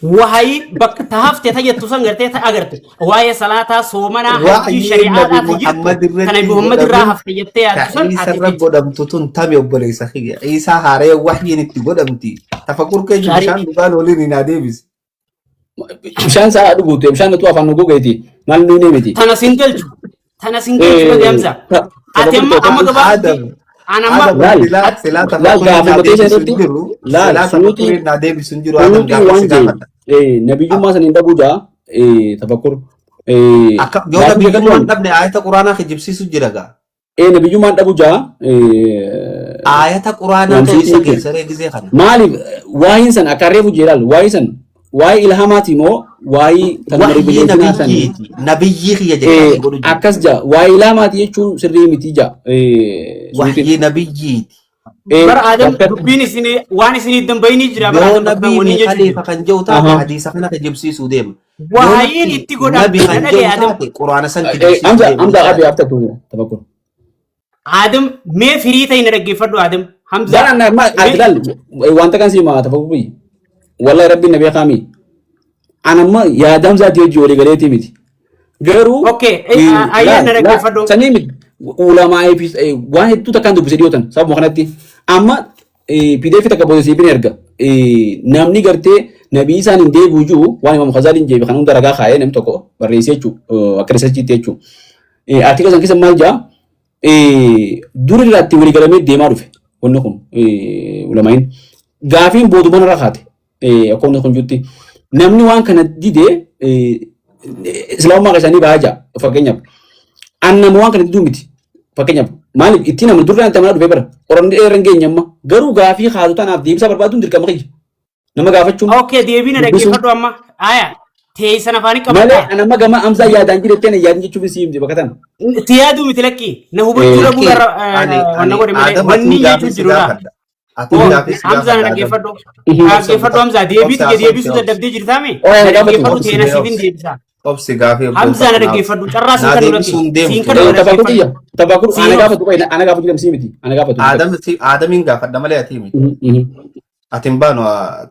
Wahayii bakka tahafte ta jettu san gartee ta agarte waa'ee salaataa, soomanaa, hajjii, Wahyii Nabi shari'aadhaa ta jirtu Muhammad ta irratti Nabi hin Muhammad irraa godhamin hafte jettee ta yaaddu san Iisa ati irra fidi. godhamtu tun tami obboleessa kiyya. Iisaa haaree wahyiin itti godhamti. Tafakkur keenya bishaan dhugaan waliin hin adeemisi. Bishaan isaa dhuguutu bishaan natu afaan nu gogeeti maal nuuni miti. Tana sin galchu. Tana sin galchu dhage Hamza. Ati amma gabaabatti Adam, an amma Adam Laal silaa silaa laal tafakkurin gaafuma naa teessa deebisu hin irratti jiru. laal Silaa suuxii tafakkurin naa deebisu hin jiru. Adam suuxii gaafa waan si jee gaafadha. nabiyyummaa san hin dhabuu jaa tafakkur Akka yoo gaafii nabiyyummaan gaafadhu dhabne ayata quraanaa kijibsiisu jira gaa. Nabiyyummaan dhabuu jaa Ayata quraanaa waan ta'e isa suuxii jechuudha. geessaree gizee kana. Maaliif waayiin san akka reefu jeelaal waayii san waayii ilhamaati moo waayii tanuma Wahyii ribileeshinaa san nabiyyiiti. Nabiyyii kiyya jechaa si godhu jira. Akkas jaa waayii ilhamaati jechuun sirrii miti jaa suuxiin. Wahyii nabiyyiiti. Bara Adam Bakka dubbiin isin waan isinii dambayinii jira bara Yoo Adam bakka nabii wanni fi jechuun khaliifa jira. kan jedhu taate hadiisa kana kijibsiisuu deema. Yoo Wahayiin lakki itti godhamte nabi na kan dhagaye jedhu Adam. taate quraana san kijibsiisuu Hamza deema Hamza jechaadha. abi haftatu tafakkur. Adam mee firii ta'e na dhaggeeffadhu Adam. Hamza Bara na ma mee ati laal wanta kan siima tafakkur biyyi. Wallahi rabbiin na beekaami. Anamma yaada Hamzaati hojii walii galeetii miti. Garuu Okay, ayyee laal na laal dhaggeeffadhu. sanii miti ulamaa fi waan hedduu takkaan dubbise dhiyootan sababuma kanatti amma PDF takka booda siifin erga namni gartee nabii isaan hin deebi'u jiru waan Imaam Ghazaaliin jeebi kan hunda ragaa kaayee namni tokko barreessee jechuu akka risachiitti jechuu artikila san keessa maal jaa dur irraa itti walii galamee deemaa dhufe wanni kun ulamaa'in gaafiin booduma irra kaate akka wanni kun jirutti namni waan kana didee islaamummaa keessaa ni bahaa jaa. Fakkeenyaaf an nama waan kana diduu miti. Fakkeenyaaf maaliif ittiin amanu duraan itti amanaa dhufee bara qoranni dheeraa hin geenye amma garuu gaafii haatu tanaaf deebisaa barbaaduun dirqama kiyya nama gaafachuun Okay, deebii na dubbisuun dhaggeeffadhu amma. Aya, teessan afaanii malee qabadhaa. an amma gama amsaa yaadaan jirettee na yaadin jechuuf si himte bakka tana. Itti yaaduu miti lakki. Na hubachuu dhabuu Lakki irra ani wanna ani godhe malee Adam wanni atuu jechuun gaafii si jirudha. gaafadha. Atuu gaafii si Hamzaa na gaafadha Adam. dhaggeeffadhu. Obsa Dhaggeeffadhu Hamzaa deebii obsa tiyya deebisuu obsi dadhabdee jirtaame. Oya Na na gaafatu. dhaggeeffadhu obsi teena mee siifin obsi deebisa. obsi gaafii Hamzaa na obboleessa naaf dhaggeeffadhu carraa siin naa kennu lakki. deebisuu hin Siin deemtu. kennu na Tafakkur dhaggeeffadhu. tiyya tafakkur ana Siin gaafatu qoy ana gaafatu jedhamsi miti ana gaafatu. Adam si Adamiin gaafadha malee ati miti. Ati hin baanu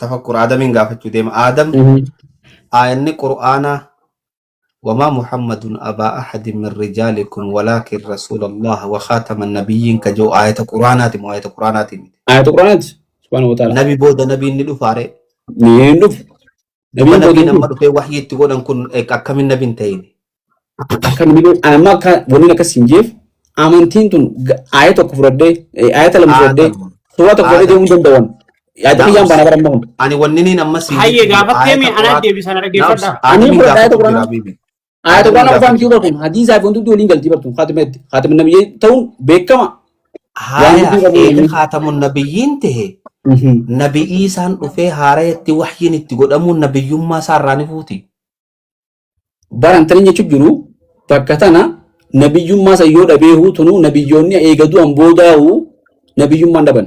tafakkur Adamiin gaafachuu deema. Adam aayanni qur'aanaa وما محمد أبا أحد من رجالكم ولكن رسول الله وخاتم النبيين كجو آية قرآنات مو آية قرآنات. Ayata Quraanaati. Subhaanahu wa ta'ala. Nabi booda nabiin ni dhufaare. Ni hin dhufu. Duba Nabiin booda nabiin hin amma dhufu. dhufee waxyii itti godhan kun akkamiin nabiin ta'in? Akka namni amma akka wanni akkas hin jeef amantiin tun ayata tokko fudhadhee, ayata lama fudhadhee, Aadam. suuraa tokko fudhadhee Aadam. deemuu hin danda'an. Ayata Na kiyyaan obsi. baana bara amma kun. Ani wanni niin amma siin Hayyee jechu jiru gaafattee ayata mee anaa Qur'aan deebisan na obsi. dhaggeeffadha. Ani Aadamiin fudhadha ayata gaafatu jira Quraanaa. habiibi. Ayata Aadamiin Quraanaa qofaa gaafatu miti jira. bartuun hadiisaa fi wanti waliin galtii bartuun khaatimatti khaatima nabiyyee ta'uun beekama. Waan Haaya dubbii qabu eega inni. khaatamun nabiyyiin tahe nabi Iisaan dhufee haarayatti waxyiin itti godhamuun nabiyyummaa isaa irraa ni fuuti. Baran tani jechuun jiru bakka tana nabiyyummaa san yoo dhabeehu tunuu nabiyyoonni eega du'an boodaa'u nabiyyummaan dhaban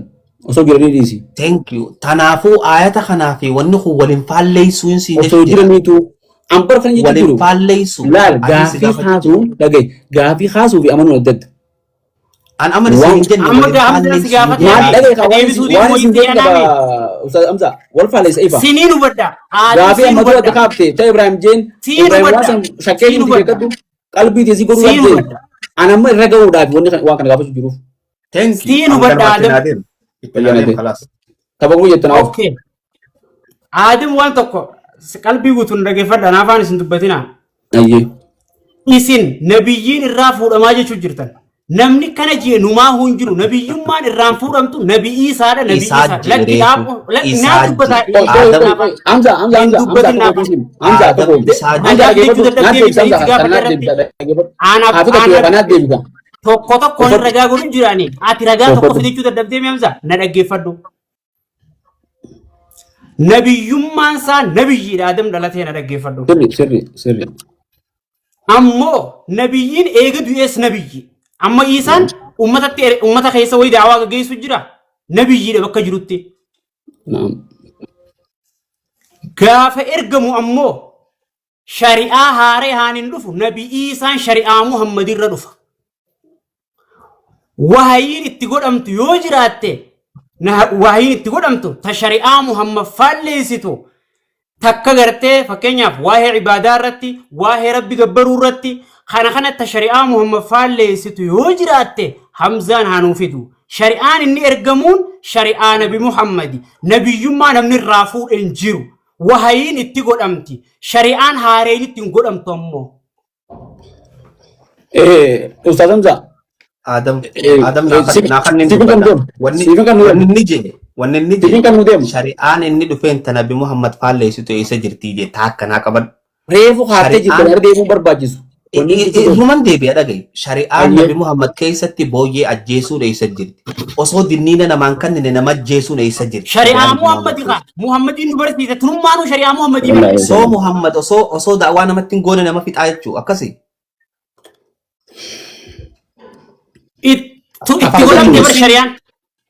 osoo jiranii dhiisi. Thank you. Tanaafuu ayata kanaa fi wanni kun waliin faalleessuu hin siin Osoo jechu jira. jiraniitu an bara kana jechuun Waliin jiru faalleessu. laal Ani si gaafii gaafachuu jira. kaasuun dhagaye gaafii kaasuu fi amanuun adda adda. An amani siin Waan hin jenne Amma waliin gaafni si faalleessuu gaafate maal jira. dhagaye kaa waan deebisuu isin waan deemu isin wayii jedhu qaba anaami. Ustaz Hamza wal faalleessa ifa. Siniin hubadha. Aadam Gaafii siin amma dura hubadha. kaafte ta'e Ibrahim jeen Siin Ibrahim waan hubadha. san shakkee Siin miti hubadha. beekadhu qalbii teessii godhuu Siin dhabde. hubadha. An amma irra gahuudhaaf wanni waan kana gaafachuu jiruuf. Thank you. Siin An hubadha ganuma itti Aadam. naa deemu. Itti naa Bayyana deemu ta'e. kalaas. Tapha kuu jettan off. Okay. Aadam waan tokko qalbii guutuun dhaggeeffadha. Naafaan isin dubbatinaa. Ayyee. Isin nabiyyiin irraa fuudhamaa jechuu jirtan. Namni kana jee numaa hin jiru. Nabiyyummaan irraan fuudhamtu nabi Iisaadha. Nabi Isaa Iisaa. Lakki jireefu. dhaabu. Lakki naa Isaa dubbataa. jire. Oi, oi, Aadam. oi, oi. Hamza, Hamza, Hin Hamza, Hamza, dubbatin tokko naafaan. isin. Hamza, Aadam tokko. isaa Hamza, Anaaf jire. jechuu dhaggeeffadhu. Naaf dadhabdee deebisa, miti Hamza. si gaafadha Kana naaf irratti. deebisa, dhaggeeffadhu. Anaaf Hafi tokko anaaf yookaan naaf deebisa. tokko tokkoon Uffadhu. ragaa godhu jiraani. Ati ragaa tokko Uffadhu. fidachuu dadhabdee mi Hamza? Na dhaggeeffadhu. Nabiyyummaan isaa nabiyyiidha. Adam dhalatee na dhaggeeffadhu. Sirri, sirri, sirri. Ammoo nabiyyiin eega du'ees nabiyyi. Amma Iisaan uummatatti uummata keessa wayii daawaa gaggeessu jira. Nabiyyiidha bakka jirutti. Naam. Gaafa ergamu ammoo shari'aa haaree haan hin dhufu nabi Iisaan shari'aa Muhammadirra dhufa. Wahayiin itti godhamtu yoo jiraatte wahayiin itti godhamtu ta shari'aa Muhammad faalleessitu takka gartee fakkeenyaaf waa'ee ibaadaa irratti waa'ee rabbi gabbaruu irratti kana kana ta shari'aa Muhammad faalleessitu yoo jiraatte Hamzaan haa nuu fidu. Shari'aan inni ergamuun shari'aa nabi Muhammadi. Nabiyyummaa namni irraa fuudhe hin jiru. Wahayiin itti godhamti. Shari'aan haareen itti hin godhamtu ammoo. Ustaz Hamza. Aadam. Aadam naa kanneen Siifin kan dubbadha. deemu. Wanni Siifin kan nu wanni deemu. inni jedhe wanni inni Siifin jedhe kan nu deemu. shari'aan inni dhufeen ta nabi Muhammad faalleessitu eessa jirtii jee taakka naa qaban. Reefu kaaftee jirta Shari'aan gara deemuun barbaachisu. Wanni inni jechuun Irruman deebi'a dhagaye. Shari'aan Ayyee. nabi Muhammad keessatti booyyee ajjeesuun eessa jirti? Osoo dinniina namaan kannine nama ajjeesuun eessa jirti? Shari'aa Shari'aan nabi Muhammad Muhammadi kaa. keessatti. Muhammadiin nu barsiise. Tunummaanuu shari'aa Muhammadii miti. Wallaahi. Osoo Muhammad osoo da'waa namatti hin goone nama fixaa jechuu akkasi. Itti Afaan godhamte hin bar usin shari'aan.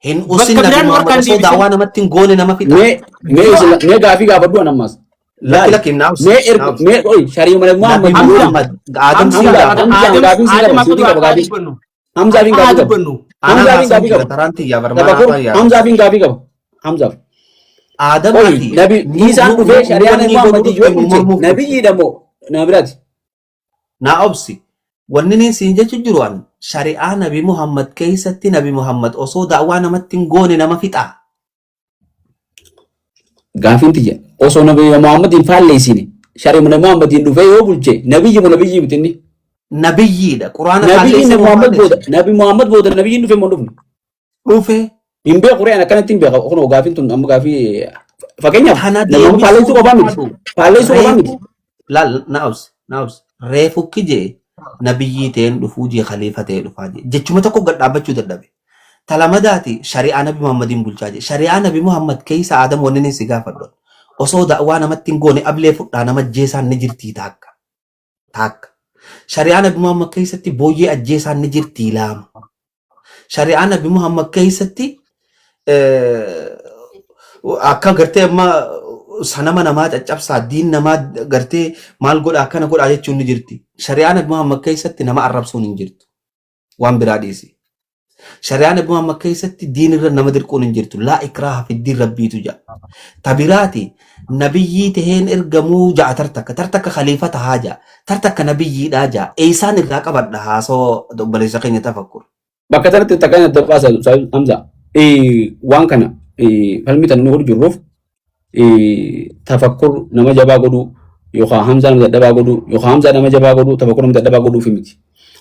hin usin Bakka nabi biraan nu Muhammad harkaan osoo deebisin. da'waa namatti hin goone nama fixa. Mee mee isin mee gaafii gaafadhu an ammas. Lakki Laal. lakki naafsi Mee erga naafsi. mee oi shari'uma nabi Nabi Muhammad Hamza. Muhammad Aadam siin Hamza. Hamza gaafadha. Hamza Adam gaafii si Adam qaba akka siitii duraa qaba haa gaafii. dubbannu. Hamzaa fi Haa gaafii qaba. dubbannu. Anaan Hamzaa fi haasa'u gaafii jira qaba. taraan tiyyaa barmaan Tafakur afaan yaa. Hamzaa fi gaafii qaba. Hamzaaf. Aadam Oi ati nabi nu Iisaan nu dhufee nu shari'aa nabi wanni godhuu Muhammad dhufte yoo nu bulche mormuuf dhufte. nabiyyiidha moo nama biraati. Naa obsi. Wanni niin siin jechu jiru an shari'aa nabi Muhammad keessatti nabi Muhammad osoo da'waa namatti hin goone nama fixaa. Gaafiin tiyya osoo nabi Muhammad hin faalleessine shari'uma nabi Muhammadiin dhufee yoo bulche nabiyyi moo nabiyyi miti inni. Nabiyyiidha. Quraana Nabiyyiin faalleessee nabi moo Muhammad booda faalleessine? nabi Muhammad booda nabiyyiin dhufe moo hin dhufne. Dhufe Hin beeku ree an akkanatti hin beeka kunoo gaafiin tun amma gaafii fakkeenyaaf tana nabi Muhammad deebisuu faalleessuu qofaa miti barbaadu. faalleessuu qofaa miti. Reefu laal na obsi na obsi. Reefu kijee nabiyyii ta'een dhufuu jee khaliifa ta'ee dhufaa jee jechuma tokko gad dhaabbachuu dadhabe. Talamadaati shari'aa nabi Muhammadiin bulchaa jee. Shari'aa nabi Muhammad keessa Aadam wanni inni si gaafadhu. Osoo da'waa namatti hin goone ablee fudhaa nama ajjeesaan ni jirtii taakka. Taakka. Shari'aa nabi Muhammad keessatti booyyee ajjeesaan ni jirtii laama. Shari'aa nabi Muhammad keessatti akka gartee amma sanama namaa caccabsaa diin namaa gartee maal godha akkana godhaa jechuun ni jirti. Shari'aa nabi Muhammad keessatti nama arrabsuun hin jirtu. Waan biraa dhiisi. Shari'aa Nabi Muhammad keessatti diin irra nama dirquun hin jirtu. Laa ikraaha fi diin rabbiitu ja'a. Tabiraati nabiyyii taheen ergamuu ja'a tartakka. Tartakka khaliifa tahaa ja'a. Tartakka nabiyyiidhaa ja'a. Eessaan irraa qabadha haasoo obboleessa keenya tafakkur. Bakka sanatti takka adda baasa Ustaaz Hamza. Waan kana falmii tan nu godhu jirruuf tafakkur nama jabaa godhuu yookaan Hamzaa nama dadhabaa godhuu yookaan Hamzaa nama jabaa godhuu tafakkur nama dadhabaa godhuufi miti.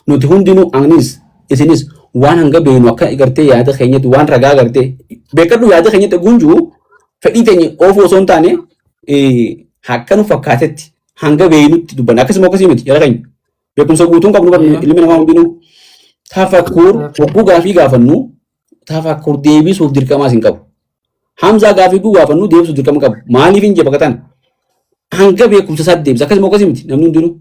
Nuti hundinuu anis isinis waan hanga beeknu akka gartee yaada keenyatti waan ragaa gartee beekadhu yaada keenyatti gunjuu fedhii teenya oofuu osoo hin taane akka nu fakkaatetti hanga beeknutti dubbanna akkasuma akkasii miti jara keenya. Beekumsa guutuun qabnu barnu ilmi namaa hundinuu tafakkur hogguu gaafii gaafannu tafakkur deebisuuf dirqamaas hin qabu. Hamzaa gaafii hogguu gaafannu deebisuuf dirqama qabu. Maaliif hin jee bakka tana? Hanga beekumsa isaatti deebisa. Akkasuma akkasii miti namni hundinuu.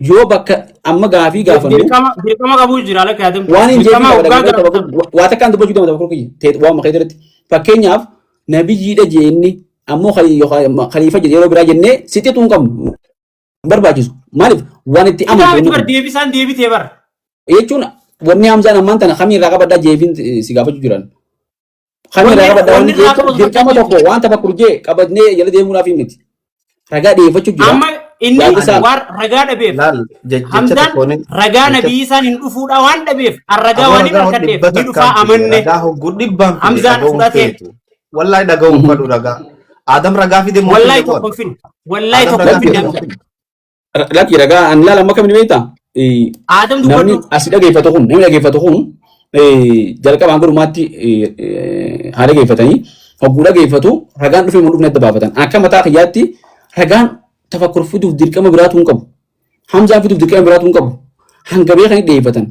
Yoo bakka amma gaafii gaafannu Dirqama qabuu jira ala kaadam. waan hin Dirqama jeefi hoggaa gaafatamu. waa takkaan dubbachuu dama tafakkur kiyya ta'e waan maqee irratti. Fakkeenyaaf nabiyyiidha jeenni ammoo khaliifa jedhe yeroo biraa jennee sixituu hin qabnu. Hin barbaachisu. Maaliif waan itti Sidaa amantu miti inni bar kun. deebisaan deebitee bar. Jechuun wanni Hamzaan ammaan tana kamii irraa qabadhaa jeefiin si gaafachuu jiran. Kamii irraa Wanni qabadhaa wanni wanni irraa jechuun qabatu dirqama fakkaatu. tokko waan tafakkur jee qabannee jala deemuudhaaf miti. Ragaa dhiyeeffachuu jira. Amma inni Yaada isaa waan ragaa dhabeef Laal jecha Hamzaan tokkoon ragaa jecha nabii isaan hin dhufuudha waan dhabeef arragaa aboo waan hin ragaa harkadheef dhibba ni dhufaa takkaan fide amanne ragaa hogguu dhibbaan fide Hamzaan dhaga'uun fudhate feetu. Wallahi dhaga'uun fadhu ragaa. Adam ragaa fide moo wallahi fide qoon? tokko hin finne wallahi Adam tokko ragaa hin finne fide moo Hamzaan. fide? Lakki ragaa ani laala amma kamiin beektaa? Adam Namni dubbadhu. asii dhageeffatu kun namni dhageeffatu kun jalqaba hanga dhumaatti haa dhageeffatanii hogguu dhageeffatu ragaan dhufee moo dhufne adda baafatan. Akka mataa kiyyaatti ragaan tafakkur fiduuf dirqama biraatu hin qabu. Hamzaan fiduuf dirqama biraatu hin qabu. Hanga beekanii dhiyeeffatan.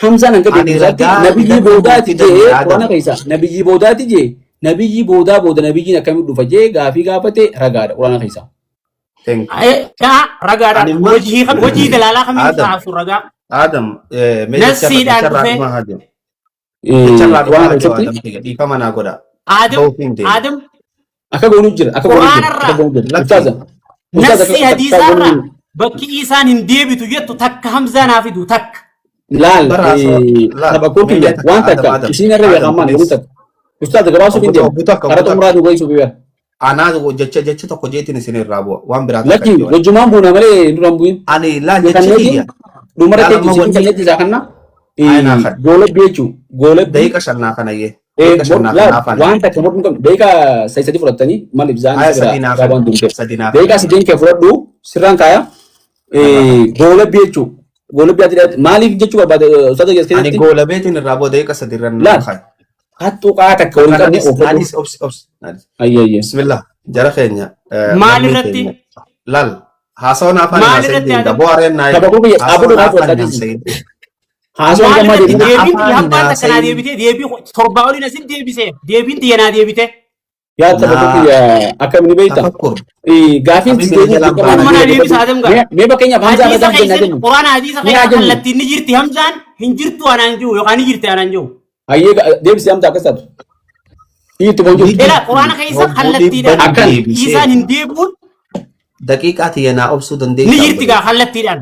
Hamzaan hanga Ani beekumsaatti ragaa nabiyyii fidan moo boodaati fidan jee Adam? quraana keessa nabiyyii boodaati jee nabiyyii boodaa booda nabiyyiin akkamitti dhufa jee gaafii gaafate ragaadha quraana keessa. Thank you. Yaa ragaadha. Ani immoo Wajhii kam wajhii dalaalaa kamiin Adam kaasu ragaa. Adam mee jecharra Nassiidhaan jecharraa dhufee dhumaa haa jiru. Jecharraa dhumaa Quraana haa jiru keessatti Adam kiyya dhiifama naa godha. Adam Bahuuf hin deemu. Adam akka goonuu jira akka goonuu jira akka Quraanarraa goonuu jira. Lakki Ustaaza ustaaza nassii akka hadiisaarraa goonuu bakki isaan hin deebitu jettu takka Hamzaa naa fidu takka. laal bara haasawaa laal tapha mee mee kiyya takka waan Adam takka Adam isin irra Adam beekamaan yeroo please. takka ustaaza gabaabsuuf hin Obbo deemu obbo takka obbo karaa takka. xumuraa nu geessuuf biyya. Anaa jecha jecha tokko jeetiin isin irraa bu'a waan biraa takka Lakki itti wal. wajjumaan buuna malee duraan bu'in. Ani laal jechi Kanneeti kiyya dhumara laal keetti amma isin wanni kanneeti isaa kanna ay naa kan goolabbii jechuun goolabbii daqiiqa shannaa kana yee daqiiqa shannaa laal kana afaan waan takka mormuu qabdu daqiiqa sadii sadii fudhattanii maal ibsaan aya isa biraa sadii naa biraa kan waan deemteef. sadii naa Daqiiqaa kan sadeen kee fudhadhu sirraan kaaya narraa kan goolabbii jechuun goolabbii ati maaliif jechuu barbaade ustaaza ani keessatti goolabeetiin irraa boo daqiiqa sadii irra naa laal kan hattuu qaa takka waliin qabne Nadis of godhu. nadis obsi obsi nadis Ayyee ayyee. bismillah jara keenya Maal mormii irratti keenya laal haasawaan afaan maal haasayin irratti deemta Adam bohaareen naa Tapha kiyya haasawaan dhaabuu dhugaa afaan fudhadhaa haasayin Haasawaan maal gammaa irratti deemuu na deebiin afaan tiyya hambaan takka naa haasayin deebitee deebii torbaa oliin asin deebise deebiin tiyya naa deebite. yaa tapha naa kiyya akkamiin beekta? tafakkur Gaafiin habibi na deebiin jalaan dirqama baana Kanuma naa deebiin deebisa Adam gaa. Mee mee fakkeenyaaf Hamzaa Hadiisa ragaan jennaa keessatti jennu. quraana hadiisa Mee haa keessa jennu. kallattiin ni jirti Hamzaan hin jirtu anaan jiru yookaan ni jirti anaan jiru. Hayyee deebisee Hamzaa akkas taatu. Itti ni boonjiru. Ela jirti quraana keessa hogguu kallattiidhaan dhibban Akkan isaan hin deebiseefu deebi'uun daqiiqaa tiyya naa obsuu ni dandeessaa jirti gaa obboleessa kallattiidhaan.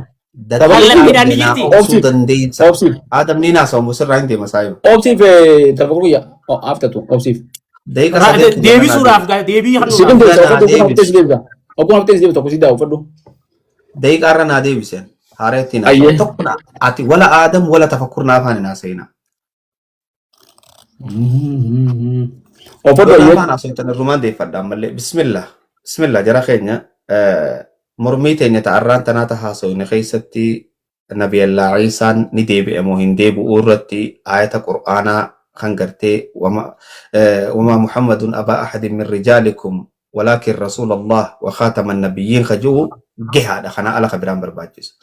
Tapha daqiiqaa Kallattiidhaan ni tiyya naa jirti. obsuu Obsiif dandeessa obsiif Adam ni naasawamu sirraa hin deema saayiba obsiif tapha kiyya haftatu obsiif. daqiiqa sadeen tiyya kanaa Deebisuudhaaf gaa deebii Si kennuudhaaf. kun deebisa deebisa naa uffadhu kun haftee deebise si deebisa. Oguma haftee si deebisa tokko si daa uffadhu. daqiiqaa irra naa deebisen haareetti naasawa Ayyee. tokko na ati wala Adam wala tafakkur naa afaan hin haasayina Uffadhu yoo naa ayyee. afaan haasaytan irrumaan deeffadha ammallee bismillah bismillah jara keenya mormii teenya ta'arraan tanaa ta haasawine keessatti nabiyallaa Iisaan ni deebi'e moo hin deebi'uu irratti ayata qur'aanaa kan gartee wama wamaa Muhammadun abaa ahadin min rijaalikum walaakin rasuulallah wa khaataman nabiyyiin ka ji'u gehaadha kanaa ala ka biraan barbaachisu.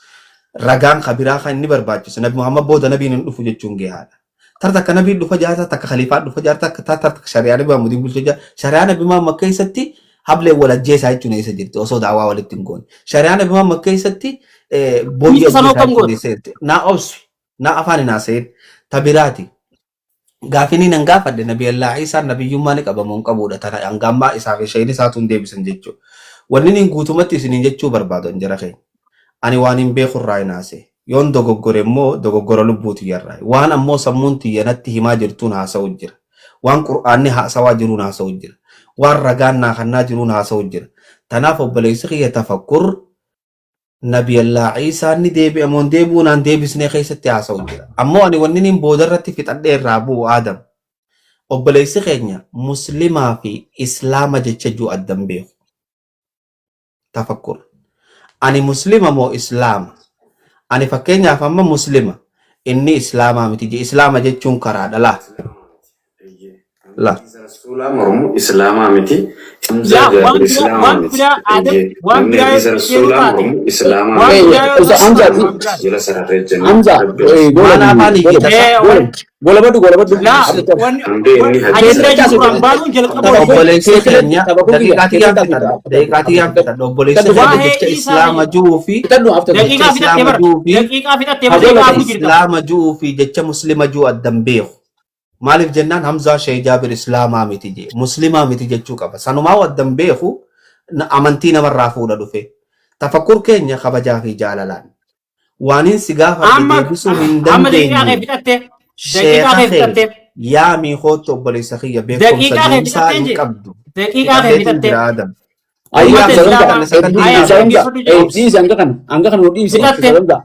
Ragaan ka biraa kan inni barbaachisu nabi Muhammad booda nabiin hin dhufu jechuun gehaadha. Tar takka nabiin dhufa jaarta takka khaliifaan dhufa jaarta takka tar takka shari'aa nabi Muhammadiin bulcha jaarta shari'aa nabi Muhammad keessatti hableen wal ajjeesaa jechuun eessa jirti osoo daawaa walitti hin goone. Shari'aa nabi Muhammad keessatti booyyee Hiika sanoo ajjeesaa kam jechuun goota? eessa jirti. Naa obsi naa afaan hin haasa'in ta biraati. Gaafini nan gaafadhe nabi Allah Isaan nabiyyummaa ni qaba moo hin qabuudha tana hanga ammaa isaa fi shayni isaatu hin deebisan jechuudha. Wanni niin guutumatti isiniin jechuu barbaadu an jara keenya. Ani waan hin beeku irraa hin haasa'e. Yoon dogoggore immoo dogoggora lubbuu tiyyarraa. Waan ammoo sammuun tiyya natti himaa jirtuun haasa'u jira. Waan Qur'aanni haasawaa jiruun haasa'u jira. Waan ragaan naa kannaa jiruun haasa'u jira. Tanaaf obboleessi kiyya Tafakkur Nabiyallaa Iisaan ni deebi'a moo hin deebi'u naan deebisnee keessatti haasa'u jira. Ammoo ani wanni niin boodarratti fixadhee irraa bu'u Aadam. Obboleessi keenya Muslimaa fi Islaama jecha jiru addan beeku. Tafakkur. Ani Muslima moo Islaama? Ani fakkeenyaaf amma Muslima. Inni Islaamaa miti je. Islaama jechuun karaadha laa. La. Rasuulaa mormu Islaamaa miti. Hamzaa Yaa Jaabir waan biraa Islaamaa waan miti. biraa Aadam Eeyyee. waan Namni biraa hadiisa yoo seenu Rasuulaa taate mormu Islaamaa waan miti. biraa yoo Usta ta'u Hamza taate waan biraa. Jala sararree jenna. Hamza Rabbi Rasuulaa. Maal afaan iyyita Ee sa? waan golabadhu golabadhu laa wanni Hundee inni hadiisa ajandaa jiru duraan baanuun jalqaba waliin. Obboleessi keenya daqiiqaa tiyyaan fixadha. Daqiiqaa tiyyaan fixadha. Obboleessi keenya Waa'ee jecha Iisaa Islaama ji'uu fi daqiiqaa jecha fixattee Islaama bara ji'uu fi daqiiqaa fixattee bara jecha daqiiqaa afur jirta. Islaama ji'uu fi jecha Muslima ji'uu addan beeku. Maaliif jennaan Hamzaa Sheeh Jaabir Islaamaa miti jee Muslimaa miti jechuu qaba. Sanumaa addan beeku amantii namarraa fuudha dhufe. Tafakkur keenya kabajaa fi jaalalaan. Waanin si gaafadhe Amma deebisuu hin amma daqiiqaa kee dandeenye. fixattee daqiiqaa Sheeka kee kee fixattee yaamii kootti obboleessa kiyya beekumsa daqiiqaa kee deemsaa fixattee hin jee qabdu. daqiiqaa kee Fixadheetiin fixattee jira Adam. Ayyee ummata Hamza islaamaa Sakandii aya naaf dhaggeeffadhu jee dhiisi hanga kana hanga kana nu dhiisi fixatte Hamza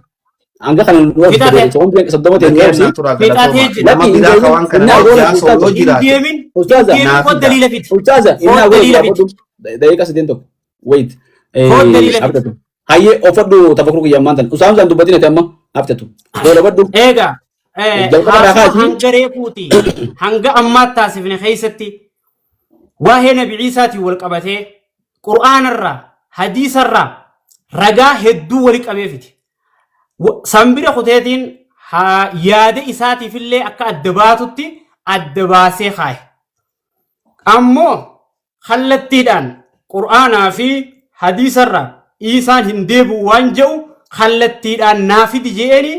hanga kana nu fixate soddoma ta'e nu Nagayaan obsi. naa turaa fixatee galatooma. jira. Nama Lakki hin biraa ka deemin waan kana innaa wajji gola haasa'u yoo ustaaza Hin jiraate deemin hin ustaaza deemin naa koot fida. daliila fidi ustaaza innaa koot gola daliila fidi gaafadhu daqiiqa sadeen tokko wait koot daliila fidi. abdatu hayyee ofadhu tafakkur kiyya ammaan tan usaamsaan dubbatin ati amma abdatu gola badhu Egaa jalqaba haasawa raakaati hanga reefuuti hanga ammaatti taasifne keessatti waa'ee Nabi Ciisaatiin wal qabatee Qur'aanarraa hadiisarraa ragaa hedduu wali qabee fide. San bira kuteetiin yaada isaatiifillee akka adda baatutti adda baasee kaaye. Ammoo kallattiidhaan Qur'aanaa fi hadiisarraa Iisaan hin deebi'u waan jedhu kallattiidhaan naa fidi je'eeni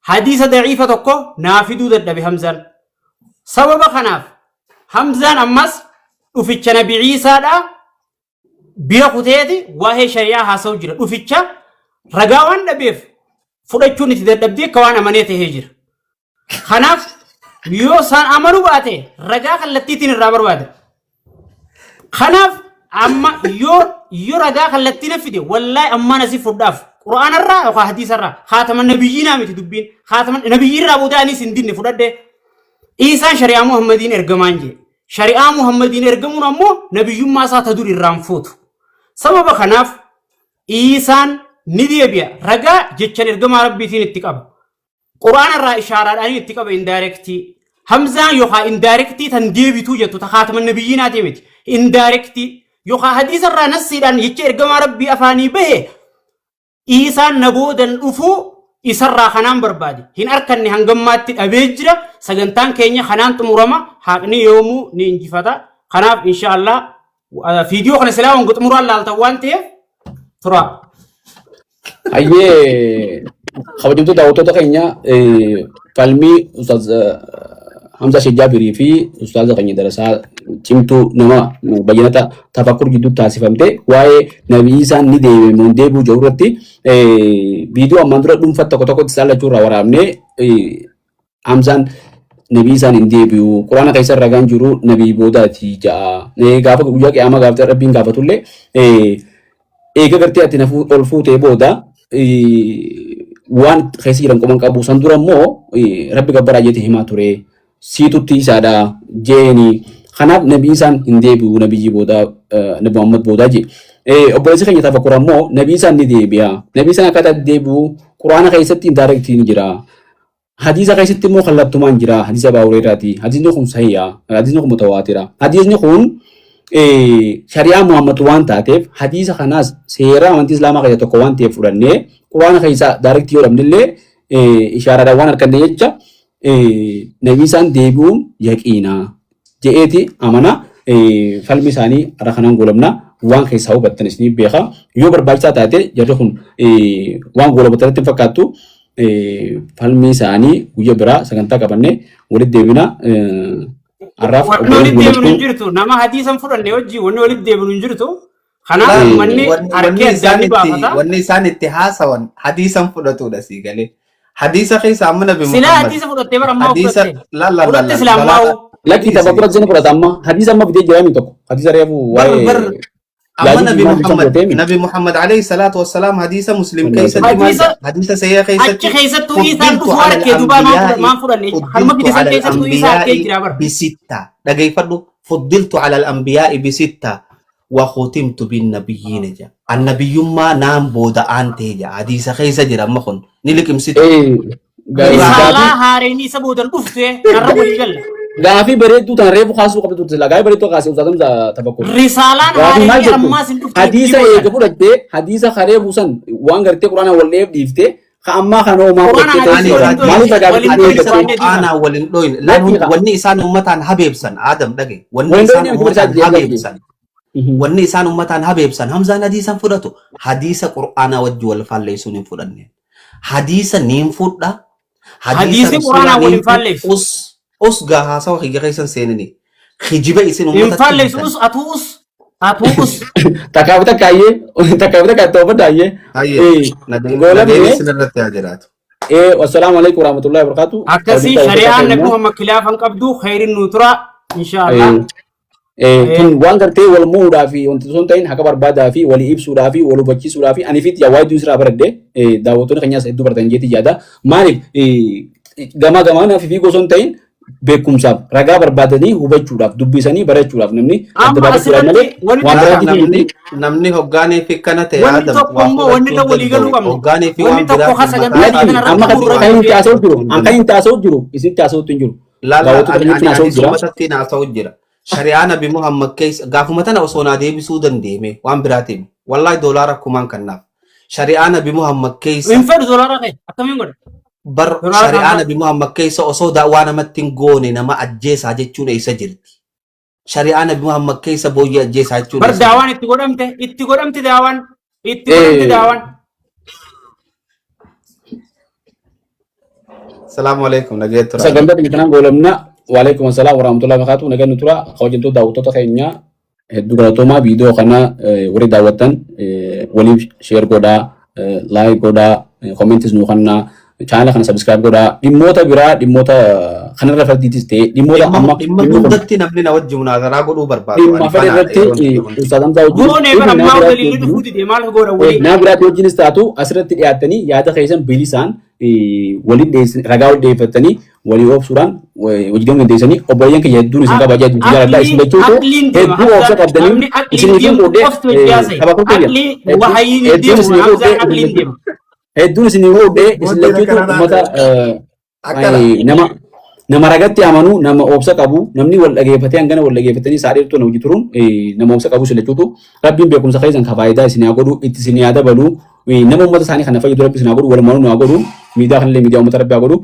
hadiisa daciifa tokko naa fiduu dadhabe Hamzaan. Sababa kanaaf Hamzaan ammas dhuficha Nabi Iisaadhaa bira kuteeti waa'ee shari'aa haasa'u jira. Dhuficha ragaa waan dhabeef fudhachuun itti dadhabdee akka waan amanee tahee jira. Kanaaf yoo isaan amanuu baate ragaa kallattiitiin irraa barbaada. Kanaaf amma yoo ragaa kallattii na fide wallaahi ammaan asii fudhaaf Qur'aanarraa yookaan hadiisarraa haataman nabiyyiinaa miti dubbiin haataman nabiyyiirraa booda anis hin dinne fudhadhe. Iisaan shari'aa Muhammadiin ergamaan jee. Shari'aa Muhammadiin ergamuun ammoo nabiyyummaa isaa ta dur irraan fuutu. Sababa kanaaf Iisaan ni deebi'a. Ragaa jechan ergamaa Rabbiitiin itti qaba. Qur'aana irraa ishaaraadhaan itti qaba indirectii. Hamzaan yookaan indirectii tan deebituu jettu ta haataman nabiyyiinaati miti. Indirectii yookaan hadiisa irraa nassiidhaan jecha ergamaa Rabbii afaanii bahe Iisaan na boodan dhufuu isarraa kanaan barbaade. Hin arkanne hangammaatti dhabee jira. Sagantaan keenya kanaan xumurama. Haqni yoomuu ni injifata. Kanaaf inshaallah viidiyoo kana silaa hanga xumuraan laaltan waan ta'eef tura. Hayyee kabajamtoota daawwattoota keenya falmii Ustaaz Hamza Sheekh Jaabirii fi Ustaaza keenya darasaa cimtuu nama bayyinata tafakkur gidduu taasifamte waa'ee Nabii Iisaan ni deeme moo hin deebi'u jedhu irratti viidiyoo ammaan dura dhuunfaa tokko tokkotti isaan lachuu irraa waraabnee Hamzaan Nabii Iisaan hin deebi'u Quraana keessa ragaan jiru Nabii boodaati ja'a gaafa guyyaa qiyaamaa gaafa Rabbiin gaafatullee eega gartee ati na ol fuutee booda waan keessa jiran quban qabu san dura immoo Rabbi gabbaraa jeeti himaa ture siitutti isaadha jeeni kanaaf Nabii Iisaan hin deebi'u nabiyyi booda Nabi Muhammad boodaa jee. Obboleessi keenya tafakkur ammoo Nabii Iisaan ni deebi'a. Nabii Iisaan akkaataa itti deebi'u Quraana keessatti indirectly ni jira. Hadiisa keessatti immoo kallattumaan jira. Hadiisa Abaa Hureyraati. Hadiisni kun sahiha. Hadiisni kun mutawaatira. Hadiisni kun shari'aa Muhammad waan taateef hadiisa kanaas seera amantii Islaamaa keessa tokko waan ta'eef fudhannee Quraana keessa daarektii yoo dhabnellee ishaaraadhaan waan arganne jecha Nabii isaan deebi'uun yaqiina je'eeti amana. Falmi isaanii har'a kanaan goolabna. Waan keessaa hubattan isiniif beeka. Yoo barbaachisaa taate jarri kun waan goolabatanitti hin fakkaattu. Falmii isaanii guyya biraa sagantaa qabanne walitti deebina. Har'aaf Wanni walitti deebinu hin jirtu. Nama hadiisa hin fudhanne wajjin wanni walitti deebinu hin jirtu. Kanaaf Laal, uummanni wanni harkee wanni addaa isaan ni itti baafata. Wanni isaan itti haasawan hadiisan fudhatudha sii galee. Hadiisa keessa amma Nabi Silaa Muhammad hadiisa fudhattee bara ammaa hadiisa fudhatte. laal laal laal Fudhatte laal silaa ammaa balaa hoo. Lakki tafakkura jina fudhata amma hadiisa amma fidee jiraami tokko hadiisa reefu bar waa'ee bar amma yaajuuj Nabi maal ibsan Muhammad fudhatee mi? Nabi Muhammad alayhi salaatu wassalaam hadiisa Muslim keessatti maal Hadiisa jedha? Hadiisa sayyaa achi keessatti keessattuu isaan fuddiltu dhufuu ala harkee dubaa al-anbiyaa'i maan fudhanne harma fuddiltu fide san ala keessattuu isaa harkee al-anbiyaa'i jira bara. bisitta dhageeffadhu, fuddiltu ala al-anbiyaa'i bisitta wa khutimtu bin nabiyyiina jedha. Annabiyyummaa naan booda aan ta'e jedha. Hadiisa keessa jira amma kun ni liqimsitu. Gaafii Risaalaa haareenii isa boodan dhufte narra walii galla. Gaafii bareedduu tana reefu kaasuu qabdu turte, gaafii bareedduu kaasee ustaazan tafakkur. Risaalaan Gaafii maal haareenii jettu? ammaas hin dhufte Hadiisa dubbii eega boodan. fudhattee hadiisa karee buusan waan gartee quraana wal dheef dhiiftee ka ammaa kana homaa Quraana fudhattee Ani ta'uu hadiisa si maaliif waliin gaafii waliin hadiisa dhoyne eeggattee? waan qur'aanaa waliin dhoyne laal Lakki wanni isaan ummataan habeebsan Aadam dhage wanni waliin isaan dhoyne miti barsaa ummataan jechuudha. habeebsan wanni isaan ummataan habeebsan Hamzaan hadiisan fudhatu hadiisa qur'aanaa wajji wal faalleessuun hin fudhanne. Hadiisa niin fudha, hadiisa Hadiisi rasuulaa quraanaa niin waliin fudha. faalleessu. Us us gaa haasawa kiyya keessan seenini kijiba isin Hin ummatatti faalleessu himtan. us atuu us atuu us. Takkaaf takkaayyee takkaaf takkaa toofadhaayyee. Hayyee Goolamne nageenyi isin irratti haa jiraatu. Wassalaamu alaikum warahmatullahi wabarakatuh. Akkasii Kabajamtoota shari'aan Nabi keenya. Muhammad khilaafan qabdu khayrin nu tura inshaallah. Tun waan gartee wal mo'uudhaa fi wanti osoo hin ta'in haqa barbaadaa fi walii ibsuudhaa fi wal hubachiisuudhaa fi ani fi waa hedduu sirraa baradhe, daawwattoonni keenyaas hedduu baratan jeetii yaada. Maaliif gamaa gamaan fi fiigoo osoo hin ta'in beekumsaaf ragaa barbaadanii hubachuudhaaf dubbisanii barachuudhaaf namni adda Amma baafachuudhaaf malee asirratti wanni waan tokko biraatiif Namni miti. Namni hoggaanii fi kana ta'e wanni Aadam tokko waa immoo wanni fudhachuu irra walii galuu danda'u qabnu. hoggaanii fi Wanni waan tokko biraatiin ha sagantaa mataa Lakki kana amma irratti kan xumurra kan inni jedhee haasa'u jiru an kan inni haasa'u jiru isinitti haasa'utti hin jiru. Laala Daawwattoota ani keenyatti ani haasa'u ani jira. summatatti haasa'u jira. Shari'aa Nabi Muhammad keessa gaafuma tana osoo naa deebisuu dandeeme waan biraatiin wallahi doolaara kumaan kannaaf. Shari'aa Nabi Muhammad keessa hin fedhu doolaara kee akkamiin godha? Bar Doolaara shari'aa kan Nabi Muhammad keessa osoo daawwaa namatti hin goone nama ajjeesaa jechuun eessa jirti? Shari'aa Nabi Muhammad keessa booyyee ajjeesaa jechuun bar eessa jirti? daawaan itti godhamte itti godhamte daawaan itti godhamte daawaan. Salaamu alaikum, nagee tura. Sagantaa keenya kanaan goolabna. Waalaikum assalam warahmatullahi wabarakatuh. Nagaan nu tura. Kabajamtoota daawwattoota keenya hedduu galatoomaa. Viidiyoo kana warri daawwattan waliif share godhaa, like godhaa, commentis nuu kennaa, chaanala kana subscribe godhaa. Dhimmoota biraa dhimmoota kanarra fardiitis ta'e dhimmoota Dhimma amma dhimma dhimmi kun hundatti namni na wajji munaazaraa godhuu barbaadu dhimma ani fedhe banaadha irratti yeroo namni hundi. Ustaaz Hamzaa wajjin Goonee bara dhimma nama ammaa biraatti daliilli wajjin dhufuu dide maal godha walii. Nama biraatti wajjinis taatu asirratti dhiyaattanii yaada keessan bilisaan waliin dhiyeessin ragaa wal dhiyeeffattanii walii obsuudhaan hojii deemuu dandeessanii. Obboleeyyan kiyya hedduun isin kabajaa hedduu jaalladha isin Aqlii jechuutu aqliin deema hedduu obsa Hamzaan qabdanii namni aqliin isiniif hin deemu quudhee qofti hojii haasa'e. tapha kiyya Aqlii wahayiin hin hedduun deemu isinii Hamzaan quudhee aqliin deema. Hedduun isinii quudhee isin Booddeen lachuutu akkana uummata taate. Akkana. Nama nama ragatti amanu, nama obsa qabu, namni wal dhageeffatee hangana wal dhageeffatanii isaa dheertuu na hojii turuun nama obsa qabu. Isin lachuutu rabbiin beekumsa keessan ka faayidaa isin haa godhu, itti isin haa dabalu, nama uummata isaanii kana fayyadu rabbi isin haa godhu, walumaa nu haa godhu, miidiyaa kanallee miidiyaa uummata rabbi haa godhu.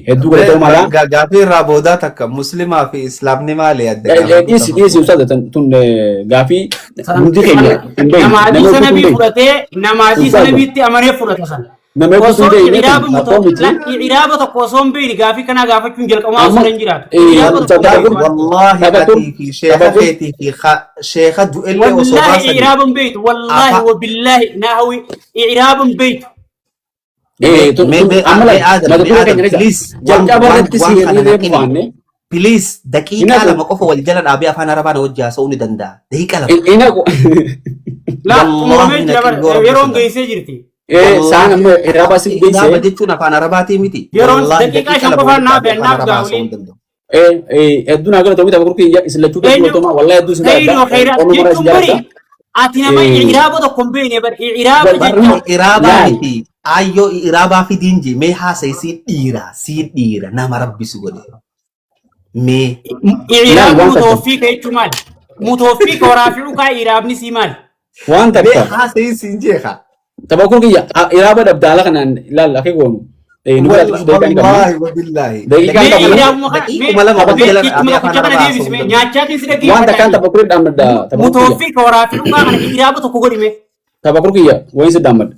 Hedduu galatoomaadha. Gaafii irraa boodaa takka muslimaa fi islaamni maali adda gaafadhu Dhiisi qaba. dhiisi ustaaza, tun gaafii hundi keenya hin beekne Nama nama hadiisa hedduutu hin nabii beekne. fudhatee nama hadiisa Ustaaza nabiitti amanee fudhata sana. Nama hedduutu Osoo hin beekne iciraaba tun rakkoo miti. Iciraaba tokko osoo hin beekne gaafii kanaa gaafachuun jalqabumaa Amma osoo hin jiraatu. Iciraaba ustaaz tokko Tafakur hin beektu. Wallaahi Tafakur atii fi sheeka Tafakur keetii fi sheeka du'ellee osoo Wallaahi baasanii iciraaba hin beektu. Wallaahi afa wabillaahi naawi iciraaba hin beektu. Mee Tun mee tun mee amma mee laal Adam mata mee duree Adam keenya keessa please waan jalqaba waan irratti waan si kana hirree naqini bufaanne please daqiiqaa Hinaqu 2 qofa wal jala dhaabee afaan arabaa na wajji haasa'uu ni danda'a daqiiqa 2. Hinaqu. Laa xumuramee Wallaahi jira naqini yoo bara rabbi yeroon sodaate. geessee jirti. Saan Wallaahi amma hirraba si iraaba geesse jechuun afaan arabaatii miti. Yeroon Wallaahi daqiiqaa daqiiqa 5 2 qofaan walitti naaf dhaabee afaan naaf arabaa haasa'uu gaawuliin. hin danda'u. Hedduu naa galatoomi Tafakur kiyya, isin lachuu hedduu Eenyu galatoomaa wallahi, hedduu isin khayri jaaladha. wa khayraat Oromoo mara isin jechuun bari jaaladha. ati nama iciraaba tokko hin beekne bari iciraaba Wal jechuun Barri iraabaa laal miti. Ayyoo iraabaa fidiin jee mee haasa'i sii dhiira sii dhiira nama rabbi si godhe. Mee Laal iciraaba waan takka mutooffii jechuun maali? Mutooffii ka waraafi'u kaa iraabni sii maali? Waan mee takka haasa'i siin jeeqa. Tafakur kiyya iraaba dhabdaala kanaan laal akka goonu nu bira tuqsu daqiiqaa ni qabna. Wallaahi wabillaahi. Daqiiqaa Mee hin qabnu. iraabuma kana mee Daqiiquma 2 wal mee jala jechuma dhaabee afaan tokkicha kana arabaa haasa'uu deebisi hin mee danda'u. nyaachaatiin si Waan dhaggeeffadha takkaan ani. Tafakurii dhaammadha Tafakur kiyya. Mutooffii ka waraafi'u kaa kana iraaba tokko godhi mee. Tafakur kiyya wayin si dhaammadha.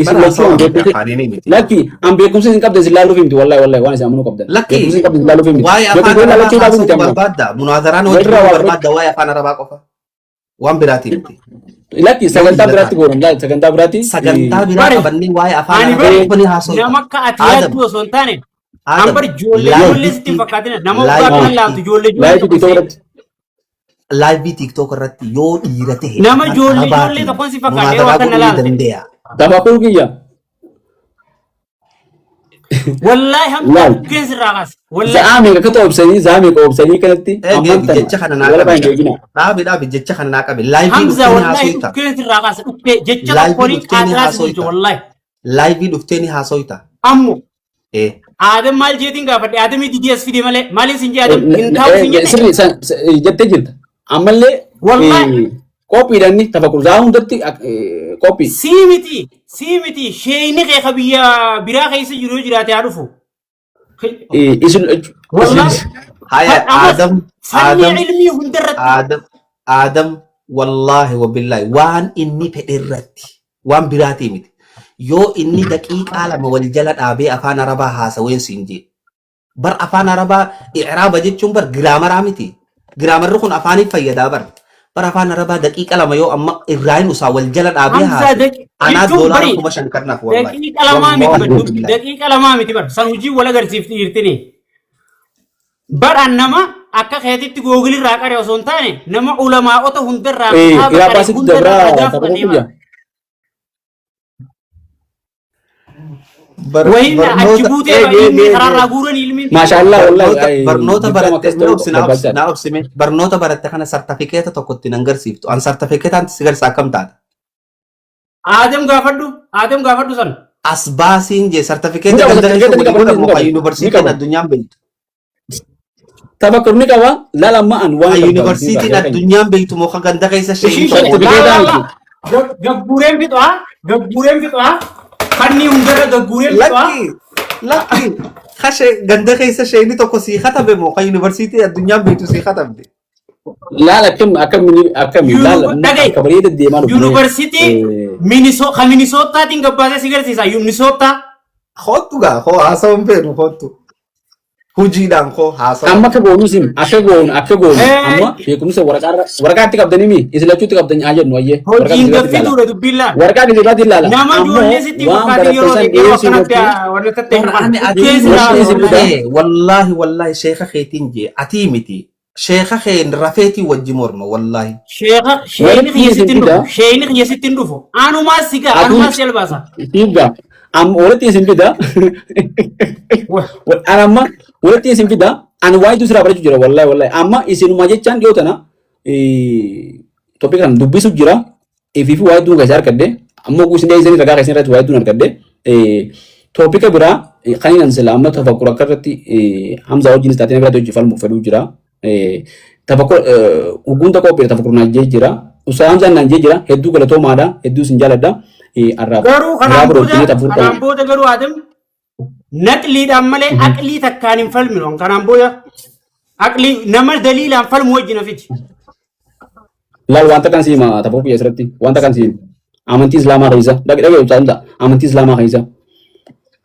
Isin Bara lachuu haasawaa an miti beekumsi afaaniin miti. Lakki an beekumsa isin qabdan isin laaluuf miti wallahi wallahi waan isin amanuu qabdan. Lakki Beekumsa isin qabdan isin laaluuf miti. waa'ee afaan Beekumsa arabaa laalachuu dhaabuu haasa'uu miti amma. barbaadda. Munaazaraan hojii Walirraa godhuu waa barbaadda waa'ee afaan arabaa qofa. Waan biraatii miti. Lakki Yoo sagantaa dhiira biraatti taate. goonu laal sagantaa biraatti. Sagantaa biraa Bari qabannee waa'ee afaan ani Arabaa bari qofa ni haasofna. nama akka ati Aadam, yaaddu osoo hin taane an Aadam, bari ijoollee ijoollee sitti laayiviitti hin fakkaatina nama waggaa kana laayiviitti laaftu ijoollee ijoollee Laayifii tokko TikTok si irratti. laayivii TikTok irratti yoo dhiira ta'e nama afaan ijoollee ijoollee Arabaatiin tokkoon si fakkaata yeroo munaadaraa akkana godhuu ni laalte. danda'a. Tafakkuu kiyya. Wallaahi hamzaa Laal. bukkeen sirraa kaase. Wallaahi. Za'aa meeqa akka ta'obsanii za'aa meeqa obsanii kanatti Eegi ammaan eegi tana jecha kana naa wal qabi. baan geegina. Dhaabi dhaabi jecha kana naa qabi. Laayivii Hamzaa dhuftee ni wallaahi haasoyta. dhukkeen sirraa kaase dhukkee jecha Laayivii tokkoon dhuftee ni qaaxiraa si bulchu haasoyta. wallaahi. Laayivii dhuftee ni haasoyta. Ammoo Eh. Aadam maal jeetiin gaafadhe Aadamii didii as fide malee maaliin sin jee Aadam hin taa'u sin jenne. Sirri jettee jirta. Ammallee Wallaahi qophiidhaan ni tafakkur za'aa hundatti qophii. sii miti sii miti sheeyni kee ka biyya biraa keessa jiru yoo jiraate haa dhufu. Isin Wallaahi Haya ammas Aadam fanni Aadam ilmii hundarratti Aadam Aadam wallaahi wabillaahi waan inni fedhe irratti waan biraatii miti. Yoo inni daqiiqaa 2 wal jala dhaabee afaan Arabaa haasaween siin jee. Bar afaan Arabaa i'raaba jechuun bar giraamaraa miti. Giraamarri kun afaaniif fayyadaa bar. Bar afaan Arabaa daqiiqa 2 yoo amma irraa hin usaa wal jala dhaabee Hamzaa haase. daqi Anaa jechuun doolaara bari 5,000 kannaaf wallahi. daqiiqa lamaa miti bar Wallaahi dubbi wabillaahi. daqiiqa lamaa miti bar san hojii wal agarsiifti jirtini. Bar an nama akka keetitti googilii irraa qare osoo hin taane nama ulamaa'ota hundarraa kitaaba Irraa qare baasitti hundarraa dabraa ragaa tafakkur fudhatee kiyya. bara. Wayiin achi Barnoota buutee eegi eegi ilmii eegi karaarraa guuran ilmiin. Maashaallah barnoota wallahi barnoota dirqama baratte akkas mee ta'uu obsi naa obsi barbaachisaadha. naa obsi mee barnoota baratte kana sartifikeeta tokko ittiin agarsiiftu an sartifikeetaan si garsiisa akkam taata Aadam gaafadhu Aadam gaafadhu san. as baasiin jee Ni sartifikeeta qaba ganda keessa sartifikeeta ni walii qaba godhamu ni kan qaba ni yuunivarsiitiin qaba. addunyaan beektu Tafakkur ni qaba laal amma an waan kan barbaadu sirraa yuunivarsiitiin yaa keenya. addunyaan beektu moo kan ganda keessa Ishii sheeyni tokko laa walii laa Sartifikeetaa laa miti. gagguureen fixaa gagguureen fixaa kannii hundarra gagguureen fixaa. Lakki lakki kashe ganda keessa sheeyni tokko sii katabe moo kan yuunivarsiitii addunyaan beektu sii katabde. Laal akkam akkam akkam laal Dhaga'i akka bareeda deemaa dhufne. yuunivarsiitii ka Minisoottaatiin gabbaasee si garsiisa Minisoottaa. Hoottu gaa hoo haasawuun feenu hoottu. Hojiidhaan koo haasawa. Amma akka goonu isin akka goonu akka goonu amma beekumsa waraqaarra waraqaatti qabdanii mi isin lachuutti qabdanii haa jennu ayyee waraqaa Hojiin isin irratti ilaala. gaffituudha dubbiin laal. Waraqaa isin irratti ilaala. Nama Ammoo ijoollee sitti hin waan fakkaatin yeroo barattan san yeroo dhiyeessuu akkanatti irratti warra tattee hin Qur'aanni qabne. atii Keessa wanti isin wallaahi. fidaa ta'e wallaahi wallaahi sheeka keetiin jee atii miti sheeka keen rafeetii wajji morma wallaahi. Sheeka sheeyni walitti kiyya isin sitti hin fidaa dhufu. Sheeyni kiyya sitti hin dhufu. Anumaa si gaa atuu anumaa si albaasa. fiigaa amma walitti isin fidaa an amma walitti isin fidaa an waayitu siraa barachuu jira wallaahi wallaahi amma isinuma jechaan dhiyoo tana topic kan dubbisu jira ifiifi waa hedduun keessaa argadhe ammoo isin dheessanii ragaa keessan irratti waa hedduun argadhe toopika biraa kan inni sila amma tafakkur akka irratti Hamzaa wajjinis taatee biratti hojii falmuuf fedhuu jira. Tafakkur hugguun tokko qophiidha tafakkur naan jee jira. Usaa Hamzaan naan jee jira hedduu galatoomaadha hedduu isin jaaladha. Arraaf Garuu biraa kanaan biroo booda hojii tafakkur kanaan booda garuu Adam naqliidhaan malee aqlii takkaan hin falminu. Kanaan booda aqlii nama daliilaan falmu wajjin hafiti. Laal wanta kan siima tafakkur biyya asirratti wanta kan siima amantii islaamaa keessa dhaqi dhaqi ibsaa hunda amantii islaamaa keessa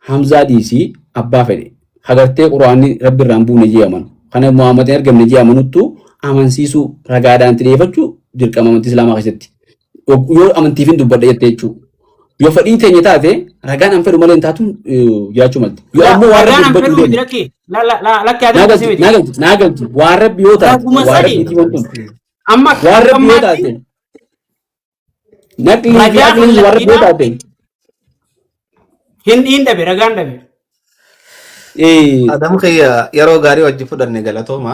Hamzaa dhiisii abbaa fedhe hagartee quraanni rabbi irraa hin buune jee amanu kana Muhammad hin argamne jee amanuttu amansiisuu ragaadhaan itti dhiyeeffachuu dirqama amantii islaamaa keessatti yoo amantiif hin dubbadha jette jechuudha. Yoo fedhii teenya taate ragaan an fedhu malee hin taatu jiraachuu malti. Yoo ammoo waan Ragaan rabbi an dubbachuu fedhu miti deemne lakki. La la la lakki naa Adam galti akkasii miti. naa galti naa galti waan rabbi yoo taate Raguma waan sadi rabbiitii wanti kun amma akka waan rabbi yoo ammaatti taate naqlii fi ragaa aqliin waan rabbi yoo kallattiidhaan taate hin dhiin dhabe ragaan dhabe. Adam kiyya yeroo gaarii wajji fudhanne galatooma.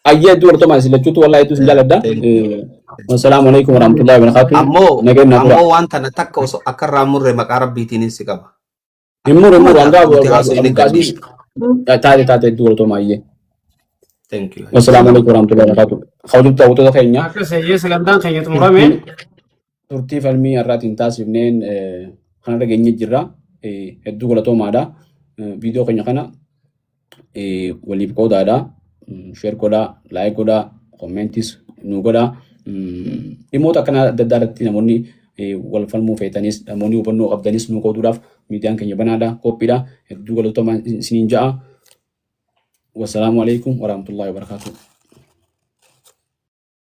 Ayyee hedduu galatoomaa isin lachuutu wallahi hedduu isin jaaladha. Thank you. Wassalaamu alaikum warahmatullahi wabarakatuh. Ammoo Nageen naa tura. ammoo waan tana takka osoo akka irraa hin murre maqaa rabbiitiin si qaba. Hin muru hin muru Akkuma hanga nuti haasofne Abdulqaadir gadhiisa. taate taate hedduu galatoomaa ayyee. Thank you. Wassalaamu alaikum warahmatullahi wabarakatuh. Kabajamtoota hawwattoota keenya Akkas eeyyee sagantaan keenya xumurame. turtii falmii har'aatiin taasifneen kanarra geenye jirra. Hedduu galatoomaadha. Viidiyoo keenya kana waliif qoodaadha. Sheer godhaa, laayik godhaa, koommentis nu godhaa. Dhimmoota akkanaa adda addaa irratti namoonni wal falmuu feetanis namoonni hubannoo qabdanis nu qooduudhaaf miidiyaan keenya banaadha, qophiidha. Hedduu galatoomaa isiniin ja'a. Wassalaamu alaikum warahmatullahi wabarakatuh.